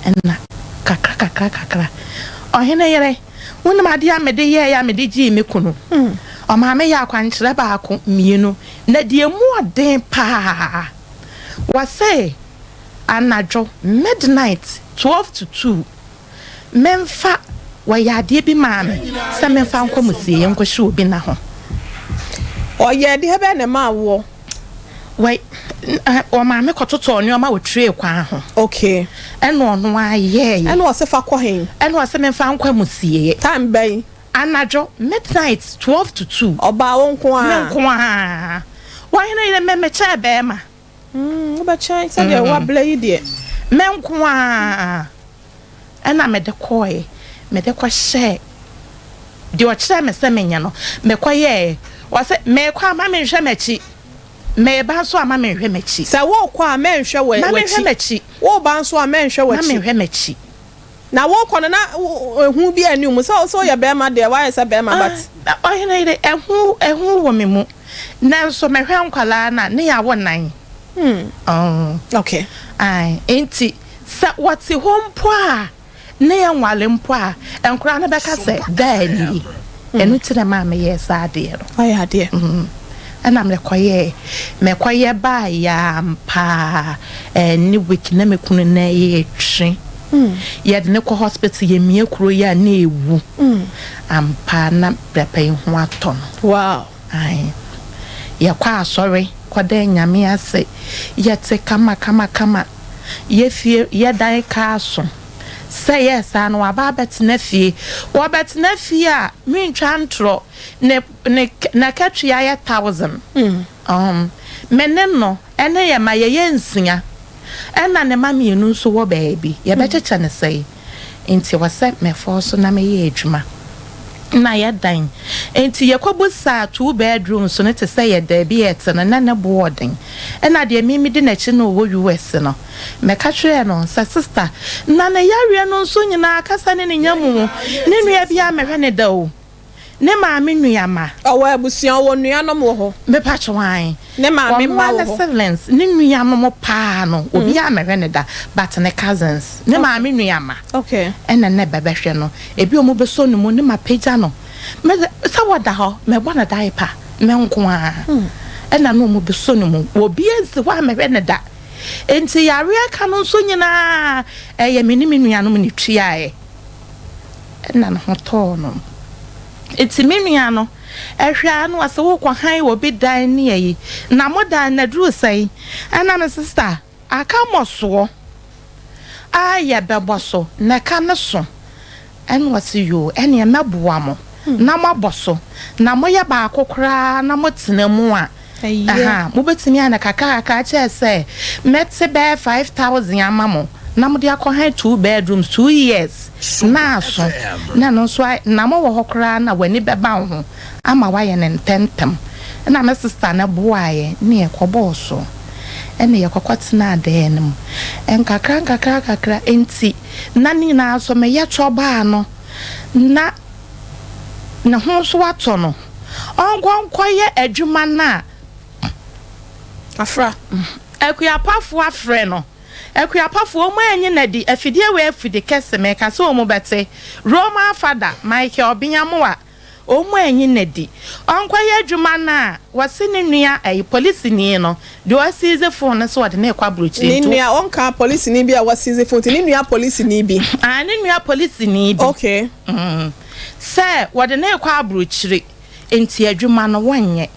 [SPEAKER 2] ɛna kakra kakra kakra. Ɔhene yere, wonim adeɛ a mede yɛeɛ a mede gyee me kunu? Ɔmaa meyɛɛ akwankyerɛ baako, mmienu, na deɛ ɛmu ɔden paa, wɔse anadwo midnight, 12 to 2, Memfa, wɔyɛ adeɛ bi maa me sɛ memfa nkɔ musieɛ nkɔhyɛ obi nna ho.
[SPEAKER 1] Ɔyɛɛ deɛ bɛn na ɛmaa woɔ?
[SPEAKER 2] Wɔ, ɔmaa me kɔtotɔɔ nneɛma wɔ tray kwan ho.
[SPEAKER 1] Okay.
[SPEAKER 2] Ɛna ɔno ara yɛɛyɛ.
[SPEAKER 1] Ɛna ɔse fa kɔ he?
[SPEAKER 2] Ɛna ɔse memfa nkɔ amusieɛ.
[SPEAKER 1] Time bɛn?
[SPEAKER 2] Anadwo, midnight, 12 to 2.
[SPEAKER 1] Ɔbaa wo nko ara?
[SPEAKER 2] Me nko ara. Wɔhene yere, me mekyɛɛ bɛɛma.
[SPEAKER 1] Mm, wobɛkyɛn sɛdeɛ woabrɛ yi deɛ.
[SPEAKER 2] Me nko ara ɛna mede kɔeɛ, mede kɔhyɛɛ deɛ ɔkyerɛɛ me sɛ menyɛ no, mekɔyɛeɛ. Ɔse merekɔ a ma menhwɛ m'akyi, mereba nso a ma menhwɛ m'akyi.
[SPEAKER 1] Sɛ worekɔ a mɛnhwɛ w'akyi.
[SPEAKER 2] Ma menhwɛ m'akyi.
[SPEAKER 1] Woreba nso a mɛnhwɛ w'akyi.
[SPEAKER 2] Ma menhwɛ m'akyi.
[SPEAKER 1] Na worekɔ no na ehu bi anni wo mu sɛ sɛ woyɛ barima deɛ woayɛ sɛ barima but.
[SPEAKER 2] Ah, ɔhene yere, ehu ehu wɔ me mu. Nanso mehwɛ nkwadaa no a, ne yɛawo nan.
[SPEAKER 1] Hmm.
[SPEAKER 2] Oh.
[SPEAKER 1] Okay.
[SPEAKER 2] Ae, enti sɛ wɔte hɔ mpo a, ne yɛnware mpo a, nkwadaa no bɛka sɛ, Daa nie. Ɛno nti na ɛmaa meyɛɛ saa adeɛ no.
[SPEAKER 1] Wayɛ adeɛ.
[SPEAKER 2] Mm. Ɛna mekɔyɛɛ. Mekɔyɛ baeɛ ampa ara, ɛne week na me kunu nan retwe. Yɛde no kɔ hospital, yɛmia kuro yi a na ɛwu. Ampa ara na papa yi ho atɔ no.
[SPEAKER 1] Wow.
[SPEAKER 2] Ae. Yɛkɔ asɔre kɔda Nyame ase. Yɛte kama kama kama. Yɛ fie, yɛ dan kaa so. Sɛ ɛyɛɛ saa no, waba abɛtena fie. Ɔbɛtena fie a, mentwa ntorɔ, ne, ne, n'akatua yɛ thousand. Um, me ne no ne yɛn mma, yɛyɛ nsia. Ɛna ne mma mmienu nso wɔ baabi. Yɛbɛkyekyɛ no sɛn? Nti ɛwɔ sɛ mefɔɔso na meyɛ adwuma. Na yɛdan. Nti yɛkɔbisaa two bedrooms no te sɛ yɛ baabi a yɛte no, na ne bo wɔ den. Ɛna deɛ me medi n'akyi no ɔwɔ US no, meka kyerɛɛ no sɛ, Sista, na ne yareɛ no nso nyinaa kasa ne ne nya mu. Ne nua biara mmɛhwɛ no da o. Ne maame nua mma.
[SPEAKER 1] Ɔwɔ abusua, ɔwɔ nuanom wɔ hɔ.
[SPEAKER 2] Mepa kyɛw ae.
[SPEAKER 1] Ne maame mma
[SPEAKER 2] wɔ hɔ. Ɔno ara ne siblings, ne nuanom paa no, obiara mmɛhwɛ no da, but ne cousins, ne maame nua mma ɛna na ɛbɛbɛhwɛ no. Ebi wɔn bɛsɔ ne mu ne mapagya no. Me de, sɛ wɔda hɔ, mebɔ no diaper, me nko ara. Ɛna na wɔn bɛsɔ ne mu. Obiara nsi hɔ a mehwɛ no da. Enti yareɛ ka no nso nyinaa, ɛyɛ me ne me nuanom na ɛtuaeɛ. Ɛna ne ho tɔɔ no. Enti me nua no, ɛhwɛ ara na ɔse wokɔ hann obi dan ne ayi, na mo dan no aduru sɛn? Ɛna me sista, aka mmɔsoɔ a yɛbɛbɔ so na ɛka no so. Ɛna ɔse yoo, ɛneɛ mɛboa mo na moabɔ so, na moyɛ baako koraa na motena mu a, Ahaa, mobɛtumi ayɛ no kakrakakra kyɛɛ sɛ mɛte bɛyɛ 5000 ama mo na mode akɔ han two bedrooms 2 years na aso na ɛno nso ayɛ na mowɔ hɔ koraa na w'ani bɛba wo ho ama woayɛ no ntɛmntɛm. Ɛna me sister no boaeɛ ne yɛkɔbɔɔ so ɛna yɛkɔkɔ tenaa dan no mu nkakra nkakra nkakra nti na ne nyinaa nso meyɛ twɔbaa no na ne ho nso atɔ no. Ɔnkɔ nkɔyɛ adwuma no a.
[SPEAKER 1] Afra.
[SPEAKER 2] Akuapafoɔ afrɛ no. Akuapafoɔ, wɔn anyi no adi. Afidie wei afidi kɛse, meka sɛ wɔn bɛte. Roman Fada, Michael Obiamoah, wɔn anyi no adi. Ɔnkɔyɛ adwuma no a, wɔse ne nua ɛyi, polisini no, deɛ ɔasiize phone no sɛ ɔde no rekɔ aburokyire
[SPEAKER 1] Ne
[SPEAKER 2] nti.
[SPEAKER 1] nua, ɔnkaa polisini bi a wasiize phone nti, ne nua polisini bi.
[SPEAKER 2] Ah, ne nua polisini bi.
[SPEAKER 1] Okay.
[SPEAKER 2] Mm. Sɛ wɔde no rekɔ aburokyire. Enti adwuma no wɔnyɛ.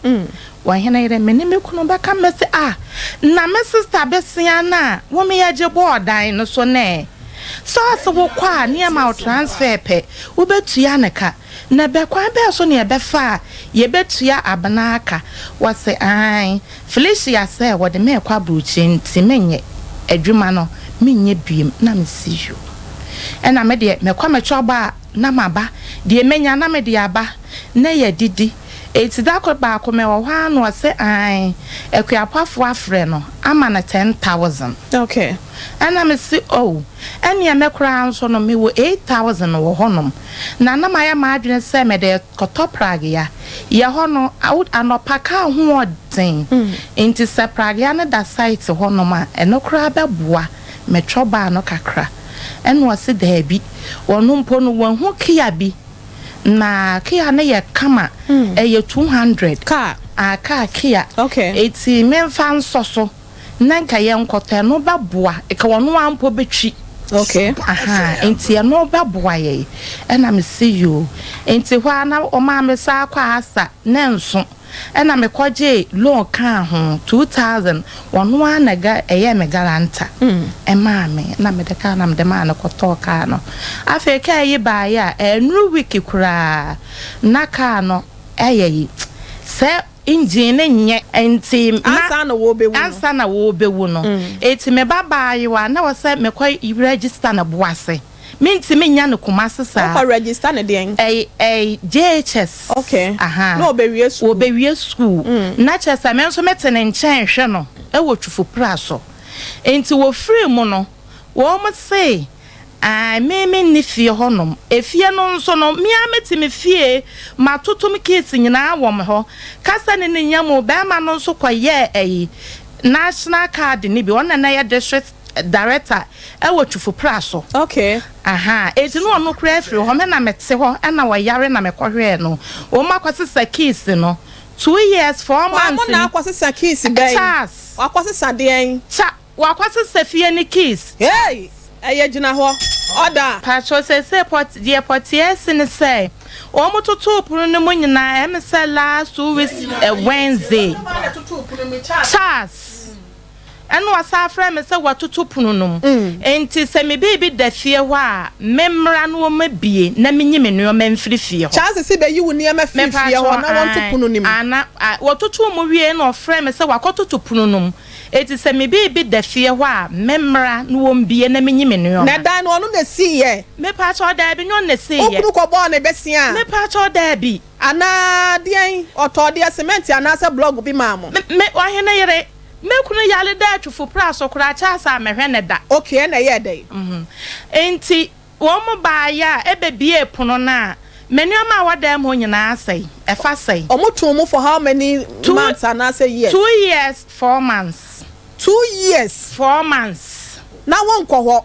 [SPEAKER 2] Ɔhene yere, me ne me kunu bɛka mese ah na me sister besea no a wo me yɛgye bɔɔ dan no so nɛ sɛ ɔse wo kɔ a ne yɛma wo transfer pɛ wobɛtua no ka na bɛ kwan bɛɛ so ne yɛbɛfa a yɛbɛtua abena aka wɔse aane Felicia sɛ wɔde me rekɔ aburokyire nti menyɛ adwuma no menyɛ biom na mese yoo. Ɛna me deɛ mekɔ me chɔba a na maba, deɛ mɛnya na mede aba na yɛadidi. Enti da koro baako mewɔ hɔ ara na ɔse ae, Akuapafoɔ afrɛ no ama no 10,000.
[SPEAKER 1] Okay.
[SPEAKER 2] Ɛna mese oh, ɛneɛ me koraa nso no mewɔ 8,000 wɔ hɔnom. Na na mayɛ m'adwene sɛ mede rekɔtɔ pragea. Yɛ hɔ no, anɔpa kaa ho ɔden, enti sɛ pragea no da site hɔnom a, ɛno koraa bɛboa me twɔbaa no kakra. Ɛna ɔse daabi, ɔno mpo no wahu kia bi, na kia no yɛ kama, ɛyɛ 200.
[SPEAKER 1] Kaa?
[SPEAKER 2] Ah, kaa kia.
[SPEAKER 1] Okay.
[SPEAKER 2] Enti memfa nsɔ so. Na nka yɛnkɔtɔ, ɛno bɛboa, nka ɔno ara mpo bɛtwi.
[SPEAKER 1] Okay.
[SPEAKER 2] Ahaa, nti ɛno bɛboa yɛn. Ɛna mese yoo. Nti hɔ ara na wɔmaa me san kɔɔ Asa nnanson. Ɛna mekɔgyee loan kaa ho, 2000, ɔno ara na ɛga, ɛyɛɛ me guarantor ɛmaa me. Ɛna mede kaa na mede maa no kɔtɔɔ kaa no. Afei kaa yi baeɛ a, ɛnnuru week koraa na kaa no ayɛ yi. Sɛ. Engine no nyɛ nti na
[SPEAKER 1] Ansa na wɔrebɛwu no.
[SPEAKER 2] ansa na wɔrebɛwu no. Enti me ba baayewa na ɛwɔ sɛ mekɔ register no Boase. Mentumi nnya no Kumasi saa.
[SPEAKER 1] Wokɔ register no deɛn?
[SPEAKER 2] Ɛy ɛy JHS.
[SPEAKER 1] Okay.
[SPEAKER 2] Ahaa.
[SPEAKER 1] Na ɔbɛwie sukuu.
[SPEAKER 2] Ɔbɛwie sukuu. Na kyerɛ sɛ me nso mete ne nkyɛn hwɛ no wɔ Twufupra so. Enti wɔfirii mu no, wɔn se Ae, me menni fie hɔ nom. Efie no nso no, me ara mete me fie, matoto me keys nyinaa wɔ me hɔ. Kasa ne ne nya mu, barima no nso kɔyɛɛ ayi, national card no bi, ɔno na na ɛyɛ district director wɔ Twufupra so.
[SPEAKER 1] Okay.
[SPEAKER 2] Ahaa, enti na ɔno koraa firi hɔ, me na mete hɔ na ɔyare na mekɔhwɛɛ no. Wɔn akɔsesa keys no, 2 years, 4
[SPEAKER 1] Wɔn
[SPEAKER 2] months
[SPEAKER 1] na
[SPEAKER 2] ni.
[SPEAKER 1] akɔsesa keys bɛn?
[SPEAKER 2] Charles.
[SPEAKER 1] Wakɔsesa deɛn?
[SPEAKER 2] Cha. Wakɔsesa fie no keys.
[SPEAKER 1] Hey! Ɛyɛ gyina hɔ. Ɔda.
[SPEAKER 2] Pakyɛw seesei pɔt deɛ pɔteɛ asi ne sɛ wɔn totoo pono no mu nyinaa ɛyɛ me sɛ last 2 weeks Wednesday Charles ɛna ɔsan frɛ me sɛ watoto pono no mu nti sɛ me biribi da fie hɔ a me mmra na wɔn abie na me nyi me nneɛma mfiri fie hɔ.
[SPEAKER 1] Charles si bɛyi wo nneɛma firi fie hɔ na wɔnto pono no mu.
[SPEAKER 2] Ana wɔtotoo mu wie na ɔfrɛ me sɛ wakɔtoto pono no mu Enti sɛ me biribi da fie hɔ a, me mmra na wɔmbue na menyi me nnoɔma.
[SPEAKER 1] Na dan no, ɔno na ɛsiiɛ?
[SPEAKER 2] Mepakyɛw, daabi, nyɛ ɔno na ɛsiiɛ.
[SPEAKER 1] Wo kunu kɔbɔɔ ne bɛsia?
[SPEAKER 2] Mepakyɛw, daabi.
[SPEAKER 1] Anaa deɛn? Ɔtɔɔ deɛ, semɛnte anaasɛ blɔɔgo bi maa mo?
[SPEAKER 2] Me, me, ɔhene yere, me kunu yare da atwufo pra so koraa kyɛ asa a mɛhwɛ no da.
[SPEAKER 1] Okay, ɛna ɛyɛɛ dɛn?
[SPEAKER 2] Enti wɔn baeɛ a, ɛbɛbuee pono no a, me nnoɔma a ɛwɔ dan mu hɔ nyinaa asɛe, ɛfa sɛe.
[SPEAKER 1] Wɔtoo mo for how many months anaasɛ years?
[SPEAKER 2] 2 years, 4 months.
[SPEAKER 1] 2 years?
[SPEAKER 2] 4 months.
[SPEAKER 1] Na wonkɔ hɔ?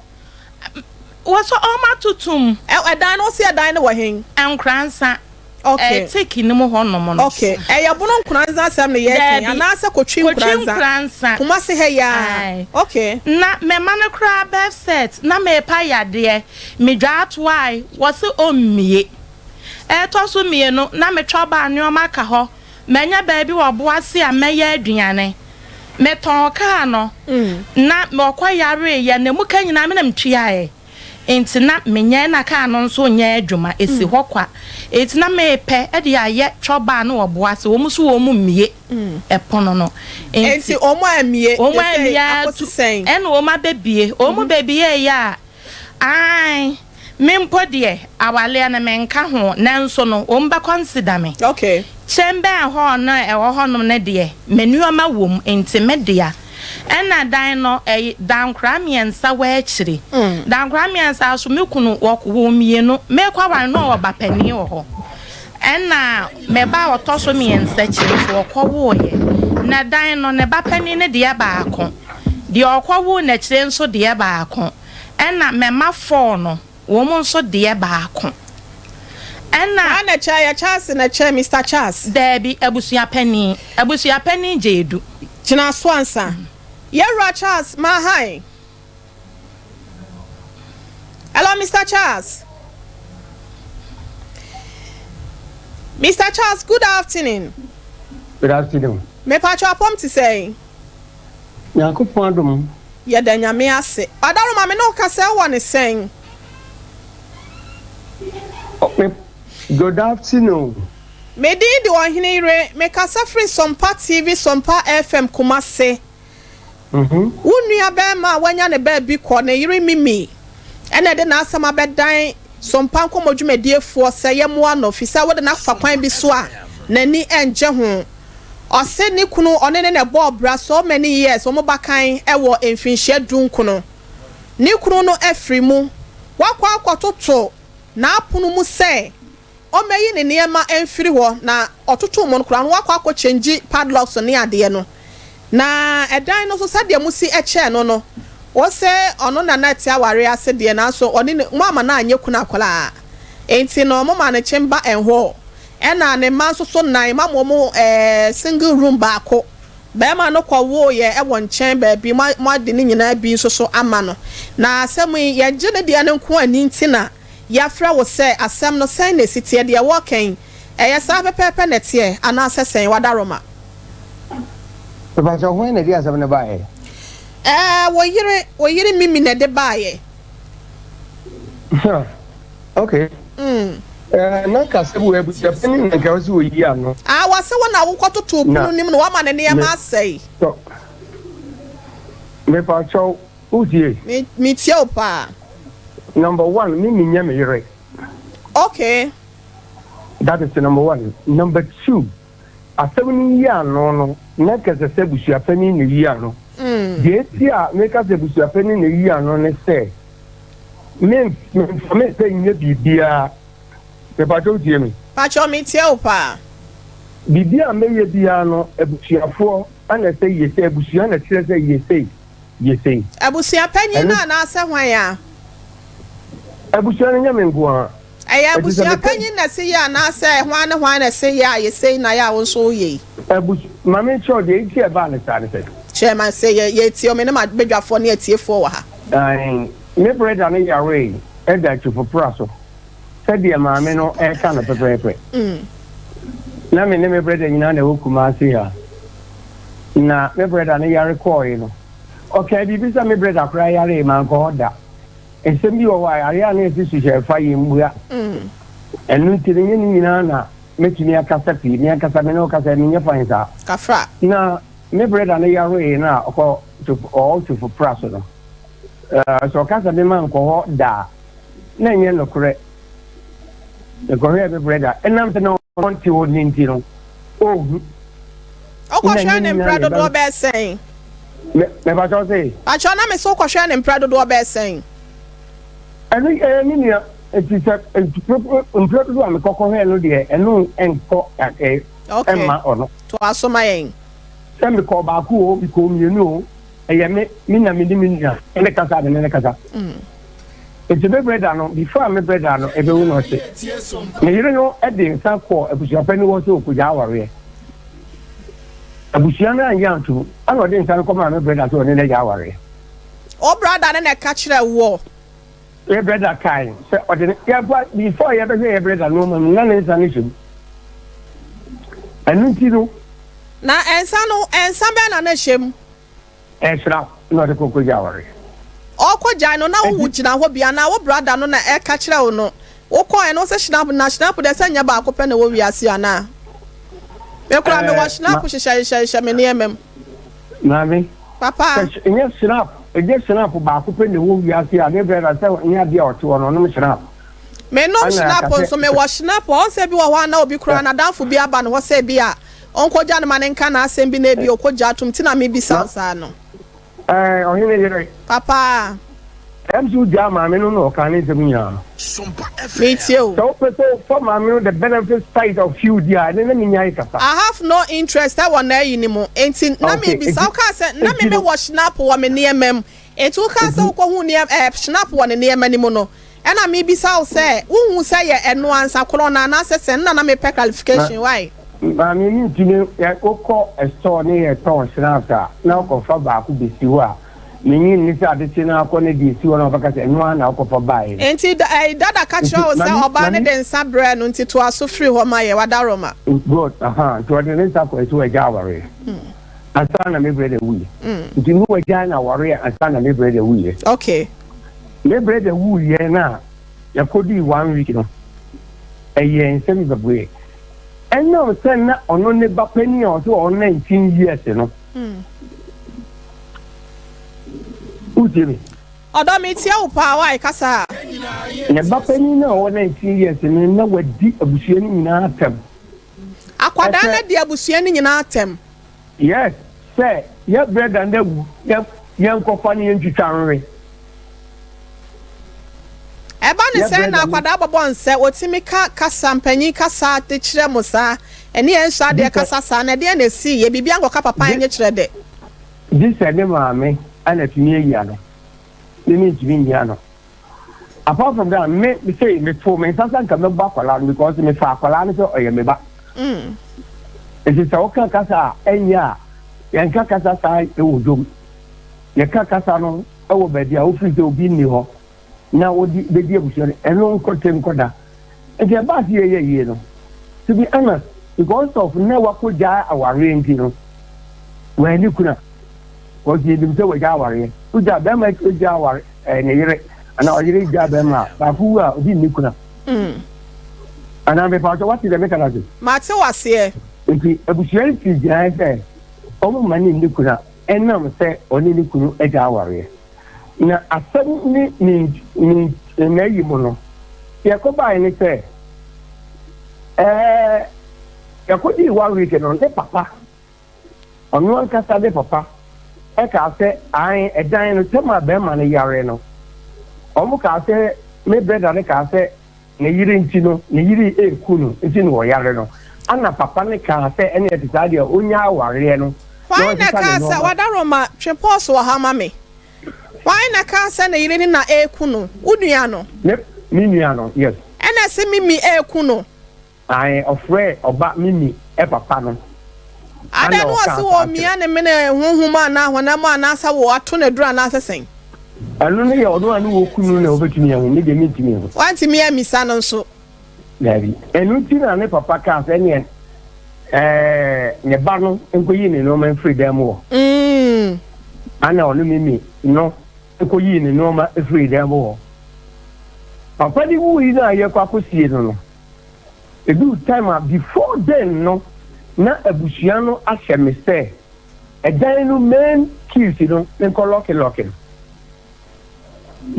[SPEAKER 2] Wɔsɔ wɔn atoto mu.
[SPEAKER 1] Ɛdan no, wose ɛdan no wɔ hen?
[SPEAKER 2] Nkoransa.
[SPEAKER 1] Okay.
[SPEAKER 2] Tiki no mu hɔnom no.
[SPEAKER 1] Okay. Ɛyɛ Bono Nkoranza asɛm na yɛreka yi
[SPEAKER 2] Daabi.
[SPEAKER 1] anaasɛ Kotwi
[SPEAKER 2] Kotwi
[SPEAKER 1] Nkoranza?
[SPEAKER 2] Nkoranza.
[SPEAKER 1] Kumasi ha yi ara.
[SPEAKER 2] Ae.
[SPEAKER 1] Okay.
[SPEAKER 2] Na me mma no koraa birth cert na merepa yadeɛ, medwaa toae, wɔse ɔmmie. Ɛtɔ so mmienu, na metwa baa nneɛma ka hɔ, manya baabi wɔ Boase a mɛyɛ aduane. Metɔn kaa no, na ɔkɔ yareeɛ, na emu ka nyinaa me na metuaeɛ. Enti na menyɛ na kaa no nso nyɛ adwuma, ɛsi hɔ kwa. Enti na mepɛ de ayɛ twɔbaa ne ɔboa sɛ wɔn nso wɔn mmue ɛpono no.
[SPEAKER 1] Enti wɔn ammue,
[SPEAKER 2] Wɔn
[SPEAKER 1] te sɛ
[SPEAKER 2] ammue ara
[SPEAKER 1] akɔsi
[SPEAKER 2] tu,
[SPEAKER 1] sɛn?
[SPEAKER 2] ɛna wɔn abɛbue. Wɔn bɛbueeɛ a, ae, me mpo deɛ awaleɛ no menka ho, nanso no wɔn bɛ consider me.
[SPEAKER 1] Okay.
[SPEAKER 2] Kyɛmbɛn hall no a ɛwɔ hɔnom no deɛ, me nneɛma wɔ mu, enti me dea. Ɛna dan no, ɛy dankora mmiɛnsa wɔ akyire. Dankora mmiɛnsa nso, me kunu, wɔ woo mmienu. Merekɔ aware no, na ɔwɔ ba panin wɔ hɔ. Ɛna me ba a ɔtɔ so mmiɛnsa akyire nso, ɔkɔwoeɛ. Na dan no, ne ba panin no deɛ baako. Deɛ ɔkɔwoo no akyire nso deɛ baako. Ɛna me mma four no, wɔn nso deɛ baako. Ɛna.
[SPEAKER 1] Hwan na ɛkyɛ? Ɛyɛ Charles na ɛkyɛ, Mister Charles?
[SPEAKER 2] Daabi, abusua panin. Abusua panin Gyedu.
[SPEAKER 1] Gyina so ansa. Yɛwura Charles, Mahan. Hello, Mister Charles. Mister Charles, good afternoon.
[SPEAKER 3] Good afternoon.
[SPEAKER 1] Mepatwa apɔm te sɛn?
[SPEAKER 3] Nyankopɔn adom.
[SPEAKER 1] Yɛda Nyame ase. Adaroma me ne wo kasa wɔ ne sɛn?
[SPEAKER 3] Good afternoon.
[SPEAKER 1] Me din de Ɔhene Yere. Mekasa firi Sompa TV, Sompa FM, Kumase. Wo nua bɛrima a wanya ne baabi kɔ, ne yere Mimi. Ɛna ɛde n'asɛm abɛdan Sompa Nkɔmmɔ dwumadiefoɔ sɛ yɛmmoa no fisɛ wode no afa kwan bi so a n'ani nngye ho. Ɔse ne kunu ɔne ne na ɛbɔɔ bra so many years wɔn bakan wɔ mfinhyia dunkono. Ne kunu no afiri mu. Wakɔ akɔtoto n'apono mu sɛ ɔmmɛyi ne nneɛma mfiri hɔ na ɔtotoo mu no koraa no wakɔ akɔ change padlocks ne adeɛ no. Na ɛdan no nso sɛdeɛ mosi kyɛɛ no no, wose ɔno na na ɛte awareɛ ase deɛ nanso ɔne ne, moamma no anyɛ kunu akwadaa. Enti no momaa no chamber and hall. Ɛna ne mma nso so nan, moama wɔn ɛɛ single room baako. Barima no kɔwooeɛ wɔ nkyɛn baabi, moade ne nyinaa bi nso so ama no. Na asɛm yi, yɛgye ne deɛ no nko anni nti na yɛafrɛ wo sɛ asɛm no sɛn na ɛsi teɛ, deɛ wɔreka yi, ɛyɛ saa pɛpɛɛpɛ na ɛteɛ anaasɛ sɛn? Wadaroma.
[SPEAKER 3] Mepakyɛw, hwan na ɛde asɛm no baeɛ?
[SPEAKER 1] Ɛɛ, wo yere, wo yere Mimi na ɛde baeɛ.
[SPEAKER 3] Huh, okay. Mm. Ɛɛ, na nka asɛm wɔ abusuapanin na nka ɔsɛ oyi ano.
[SPEAKER 1] Ah, wɔse wo na wokɔtotoo pono no mu na woama ne nneɛma asɛe.
[SPEAKER 3] Tɔ. Mepakyɛw, wotie?
[SPEAKER 1] Me, metie wo paa.
[SPEAKER 3] Number one, Mimi nyɛ me yere.
[SPEAKER 1] Okay.
[SPEAKER 3] That is number one. Number two, asɛm no yi ano no, na nka ɛsɛ sɛ abusuapanin na eyi ano. Deɛ eti a meka sɛ abusuapanin na eyi ano ne sɛ, me memfa me nsa nyɛ biribiara. Mepakyɛw tie me.
[SPEAKER 1] Pakyɛw metie wo paa.
[SPEAKER 3] Biribi a mɛyɛ biara no, abusuafoɔ na ɛsɛ yɛ sei, abusua na ɛkyerɛ sɛ yɛ sei, yɛ sei.
[SPEAKER 1] Abusua panyin no anaasɛ hwan a?
[SPEAKER 3] Abusua no nyɛ me nko ara.
[SPEAKER 1] Ɛyɛ abusua panyin na ɛse yɛ anaasɛ hwan ne hwan na ɛse yɛ a yɛ sei na yɛ a wo nso woyɛ yi?
[SPEAKER 3] Abus, ma me nkyerɛ wo deɛ nti a ɛbaa no saa ne sɛ.
[SPEAKER 1] Kyerɛ ma sɛ yɛ, yɛretie wo, me ne m'abadwafoɔ ne atiefoɔ wɔ ha.
[SPEAKER 3] Ae, me brɛda no yaree da atufopra so sɛdeɛ maame no reka no pɛpɛɛpɛ. Na me ne me brɛda nyinaa na ɛwɔ Kumasi ha. Na me brɛda no yare kɔɔe no, ɔkaa biribi sɛ me brɛda koraa yaree mankɔ hɔ da. Nsɛm bi wɔ hɔ a, ayɛ a na yɛsi so hyɛ fa yɛmmua. Ɛno nti no, ɛnyɛ ne nyinaa na mɛtumi akasa pii. Me ankasa me ne wo kasa yi, menyɛ fine saa.
[SPEAKER 1] Kafra.
[SPEAKER 3] Na me brɛda no yaree no a ɔkɔ ɔwɔ Tofo Pra so no, sɛ ɔka sɛ mema nkɔ hɔ da a, na ɛnyɛ nokorɛ. Mekɔhwɛɛ me brɛda, ɛnam sɛ na ɔnte hɔ no nti no, ɔnhu.
[SPEAKER 1] Wokɔhwɛɛ ne mprɛ dodoɔ bɛyɛ sɛn?
[SPEAKER 3] Me mepakyɛw se.
[SPEAKER 1] Pakyɛw na mese wokɔhwɛɛ ne mprɛ dodoɔ bɛyɛ sɛn?
[SPEAKER 3] Ɛno ɛyɛ me nua nti sɛ mprɛ dodoɔ a mekɔ kɔhwɛɛ no deɛ ɛno nkɔ ɛmma ɔno.
[SPEAKER 1] Toa so ma yɛn.
[SPEAKER 3] Sɛ mekɔɔ baako o mekɔɔ mmienu o ɛyɛ me me na me ne me nua ne kasa a me ne no kasa. Nti me brɛda no before a me brɛda no ɛbɛwu no ɔse me yere no de nsa kɔɔ abusuapanin hɔ sɛ ɔkɔgya awareɛ. Abusua no annye antom, ɛna ɔde nsa no kɔmaa me brɛda sɛ ɔne no agya awareɛ.
[SPEAKER 1] Wo brada no na ɛka kyerɛɛ woɔ?
[SPEAKER 3] Me brɛda kae sɛ ɔde ne, yɛmfa, before yɛbɛhwɛ yɛ brɛda nnoɔma mu no, na ne nsa no hyɛ mu. Ɛno nti no.
[SPEAKER 1] Na nsa no, nsa bɛn na na ɛhyɛ mu?
[SPEAKER 3] Ɛsra na ɔde kɔ kɔgya awareɛ.
[SPEAKER 1] Ɔrekɔgyae no na wo gyina hɔ bi anaa wo brada no na ɛreka kyerɛ wo no? Wokɔeɛ no wose schnapp na schnapp deɛ sɛ nyɛ baako pɛ na ɛwɔ wiase anaa? Me koraa mewɔ schnapp hyehyɛ hyehyɛ hyehyɛ me nneɛma mu.
[SPEAKER 3] Maame,
[SPEAKER 1] Papa.
[SPEAKER 3] Sɛ nyɛ schnapp, ɛnyɛ schnapp baako pɛ na ɛwɔ wiase a, me brada sɛ nyɛ adeɛ a ɔte hɔ no ɔnom schnapp.
[SPEAKER 1] Menom schnapp nso, mewɔ schnapp a, ɔn sɛ bi wɔ hɔ a na obi koraa n'adamfo bi aba ne hɔ sɛ bi a Ɔnkɔgya no ma no nka n'asɛm bi na ebia ɔkɔgya atom nti na mebisa wo saa no.
[SPEAKER 3] Ɛɛ, ɔhene yere.
[SPEAKER 1] Papa.
[SPEAKER 3] Ɛm sɛ wogyaa maame no na ɔkaa ne nsɛm nyinaa no.
[SPEAKER 1] Metie o.
[SPEAKER 3] Sɛ wopɛ sɛ wofa maame no the benefit side of you deɛ a, ɛnɛ na menyae kasa.
[SPEAKER 1] I have no interest ɛwɔ n'ayi no mu nti na mebisa. Wokaa sɛ na me mewɔ schnapp wɔ me nneɛma mu nti wokaa sɛ wokɔhuu nneɛma ɛɛ schnapp wɔ ne nneɛma no mu no Ɛna mebisa wo sɛ, wonhu sɛ yɛ ɛno ansa korɔ no anaasɛ sɛn? Nna na mepɛ clarification, why?
[SPEAKER 3] Maame me ntumi yɛ wokɔ store ne yɛ tɔn schnapps a na wokɔ fa baako besi hɔ a menye nni sɛ ade kye na akɔ ne deɛ esi hɔ na wɔbɛka sɛ ɛno ara na wokɔ fa baeɛ no.
[SPEAKER 1] Nti ɛyi dada ka kyerɛ wo sɛ ɔbaa no de nsa brɛɛ no nti toa so firi hɔ ma yɛ, wadaroma.
[SPEAKER 3] Good ahaa nti ɔde ne nsa kɔɛ sɛ wagya awareɛ ansa na me brɛda wuiɛ nti ne wagyae no awareɛ ansa na me brɛda wuiɛ.
[SPEAKER 1] Okay.
[SPEAKER 3] Me brɛda wuiɛ no a yɛkɔdii one week no, ɛyɛɛ nsɛm bebree. Ɛnam sɛ na ɔno ne ba panin a ɔsɛ ɔwɔ 19 years no. Wotie me?
[SPEAKER 1] Ɔdɔ metie wo paa wai kasa.
[SPEAKER 3] Ne ba panin no a ɔwɔ 19 years no na wadi abusua no nyinaa atɛm.
[SPEAKER 1] Akwadaa no adi abusua no nyinaa atɛm.
[SPEAKER 3] Yes, sɛ yɛ brɛda no awu yɛ yɛnkɔfa no yɛntwitwa nwe.
[SPEAKER 1] Ɛba ne sɛn na akwadaa bɔbɔ nsɛ ɔtumi ka kasa mpanyin kasa de kyerɛ mo saa ɛne yɛn nsɔ adeɛ kasa saa na ɛdeɛn na ɛsii yɛ biribi ankɔka papa ɛnye kyerɛ dɛ.
[SPEAKER 3] Gye sɛ ne maame na tumi ayi ano, me mentumi nyi ano. Apart from that, me sei metoo me nsa sɛ nka mɛbɔ akwadaa no because mefa akwadaa no sɛ ɔyɛ me ba. Nti sɛ woka kasa a ɛnyɛ a, yɛnka kasa saa wɔ dwom. Yɛka kasa no wɔ baabi a wofiri sɛ obi nni hɔ na wode bɛdi abusua no, ɛno nkɔte nkɔda. Nti ɛbaa sɛ yɛyɛ yie no, to be honest, because of na wakɔgyaa awareɛ nti no, wanni kuna. Because yɛnim sɛ wagya awareɛ. Wogya bɛrima gya aware ɛɛ ne yere anaa ɔyere gya bɛrima a, baako wu a obi nni kuna. Anaa mepa wo kyɛ wate deɛ meka no ase?
[SPEAKER 1] Mate wo aseɛ.
[SPEAKER 3] Nti abusua no sii gyinaeɛ sɛ wɔn mma no nni kuna ɛnam sɛ ɔne ne kunu agya awareɛ. Na asɛm ne ne ne n'ayi mu no, deɛ ɛkɔbaeɛ ne sɛ ɛɛ yɛkɔdii one week no ne papa Ɔno ankasa ne papa kaa sɛ, Aane, ɛdan no, tɛm a bɛɛma no yare no, wɔn kaa sɛ, me brɛda no kaa sɛ ne yere nti no, ne yere reku no nti na ɔyare no. Ana papa no kaa sɛ ɛne ɛte saa deɛ, ɔnnya awareɛ no na
[SPEAKER 1] Hwan na
[SPEAKER 3] ɔnsesa ne
[SPEAKER 1] ɛkaa sɛ,
[SPEAKER 3] nnoɔma.
[SPEAKER 1] Wadaroma, twe pɔɔso wɔ ha ma me. Hwan na ɛkaa sɛ ne yere no na ɛreku no? Wo nua no?
[SPEAKER 3] Me, me nua no, yes.
[SPEAKER 1] Ɛna ɛse Mimi reku no.
[SPEAKER 3] Ae, ɔfrɛɛ ɔba Mimi papa no.
[SPEAKER 1] Adɛn
[SPEAKER 3] Ana
[SPEAKER 1] na
[SPEAKER 3] ɔkaa
[SPEAKER 1] ɔse
[SPEAKER 3] saa
[SPEAKER 1] wɔmia
[SPEAKER 3] kyerɛ.
[SPEAKER 1] ne mene honhom anaa honam anaasɛ wɔato no aduru anaasɛ sɛn?
[SPEAKER 3] Ɛno no yɛ ɔno a ne wɔ kunu no na ɔbɛtumi ahu, me deɛ mentumi nhu.
[SPEAKER 1] Woantumi ammisa no nso.
[SPEAKER 3] Daabi. Ɛno nti na ne papa kaa sɛ ɛneɛ ɛɛ ne ba no nkɔyi ne nnoɔma mfiri dan mu hɔ. Ana ɔno Mimi no kɔyii ne nnoɔma firii dan mu hɔ. Papa no wuui no a yɛkɔ akɔsie no no, Ɛduu time a before then no na abusua no ahyɛ me sɛ ɛdan no main keys no menkɔ lɔke lɔke no.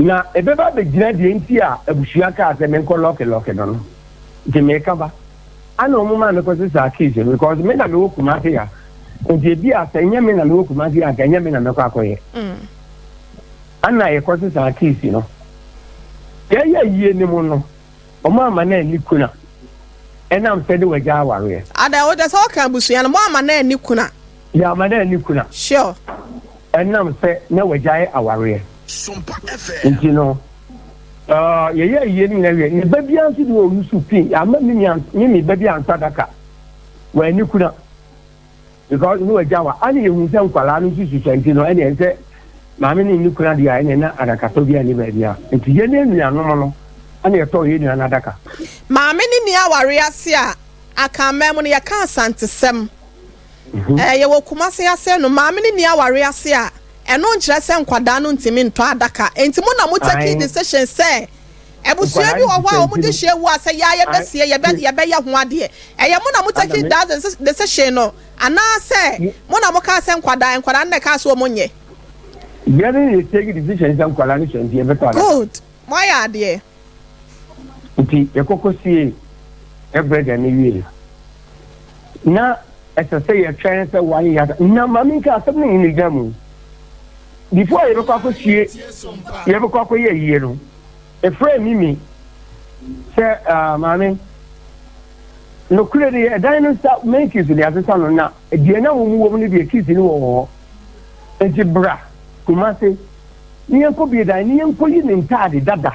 [SPEAKER 3] Na ɛbɛba abɛgyina deɛ nti a abusua kaa sɛ menkɔ lɔke lɔke no no nti meka ba. Ana wɔn maa mekɔ sesaa keys no because me na mewɔ Kumasi ha nti ebi a sɛ nyɛ me na mewɔ Kumasi ha nka ɛnyɛ me na mɛkɔ akɔyɛ. Ana yɛkɔ sesaa keys no. Yɛyɛ yie no mu no. Wɔamma no anni kuna ɛnam sɛ ne wagya awareɛ.
[SPEAKER 1] Ada wo deɛ sɛ woka abusua no moamma no anni kuna.
[SPEAKER 3] Yɛamma no anni kuna.
[SPEAKER 1] Sure.
[SPEAKER 3] Ɛnam sɛ na wagyae awareɛ nti no yɛyɛ ayie no nyinaa wie. Ne ba biara nso deɛ ɔyusu pin yɛamma me me ba bi antɔ adaka wanni kuna. Because ne wagya wa ana yɛhu sɛ nkwadaa no nso susua nti no ɛneɛ sɛ maame no nni kuna deɛ a ɛneɛ na adakatɔ bi anni baabi a nti yɛne anuanom no ɛna yɛtɔɔ yɛn nua no adaka.
[SPEAKER 1] Maame ne nni aware ase a Akanman mu no yɛka Asantesɛm. Ɛɛ yɛwɔ Kumase ha sɛɛ no maame no nni aware ase a ɛno nkyerɛ sɛ nkwadaa no ntumi ntɔ adaka. Enti mo na mo take decision sɛ Abusua bi wɔ hɔ a wɔn dehyeɛ wu a sɛ yɛa yɛbɛsie yɛbɛ yɛbɛyɛ ho adeɛ. Ɛyɛ mo na mo take that decision no anaa sɛ mo na mo kaa sɛ nkwadaa nkwadaa no na ɛkaa sɛ wɔn nyɛ?
[SPEAKER 3] Yɛn ne yɛ take decision sɛ nkwadaa no sua nti yɛbɛtɔ adaka.
[SPEAKER 1] Good. Mo ayɛ adeɛ.
[SPEAKER 3] Nti yɛkɔ kɔ siee yɛ brɛda no wie na ɛsɛ sɛ yɛtwɛn sɛ one year na ma menka asɛm no nyina gya mu before yɛbɛkɔ akɔsie yɛbɛkɔ akɔyɛ ayie no Efrɛɛ Mimi sɛ, Ah, maame, nokorɛ ni, ɛdan no nsa main keys de asesa no, na deɛ na wɔn wɔ mu no deɛ keys no wɔ wɔ hɔ. Enti bra Kumasi na yɛnkɔbue dan na yɛnkɔyi ne ntaade dada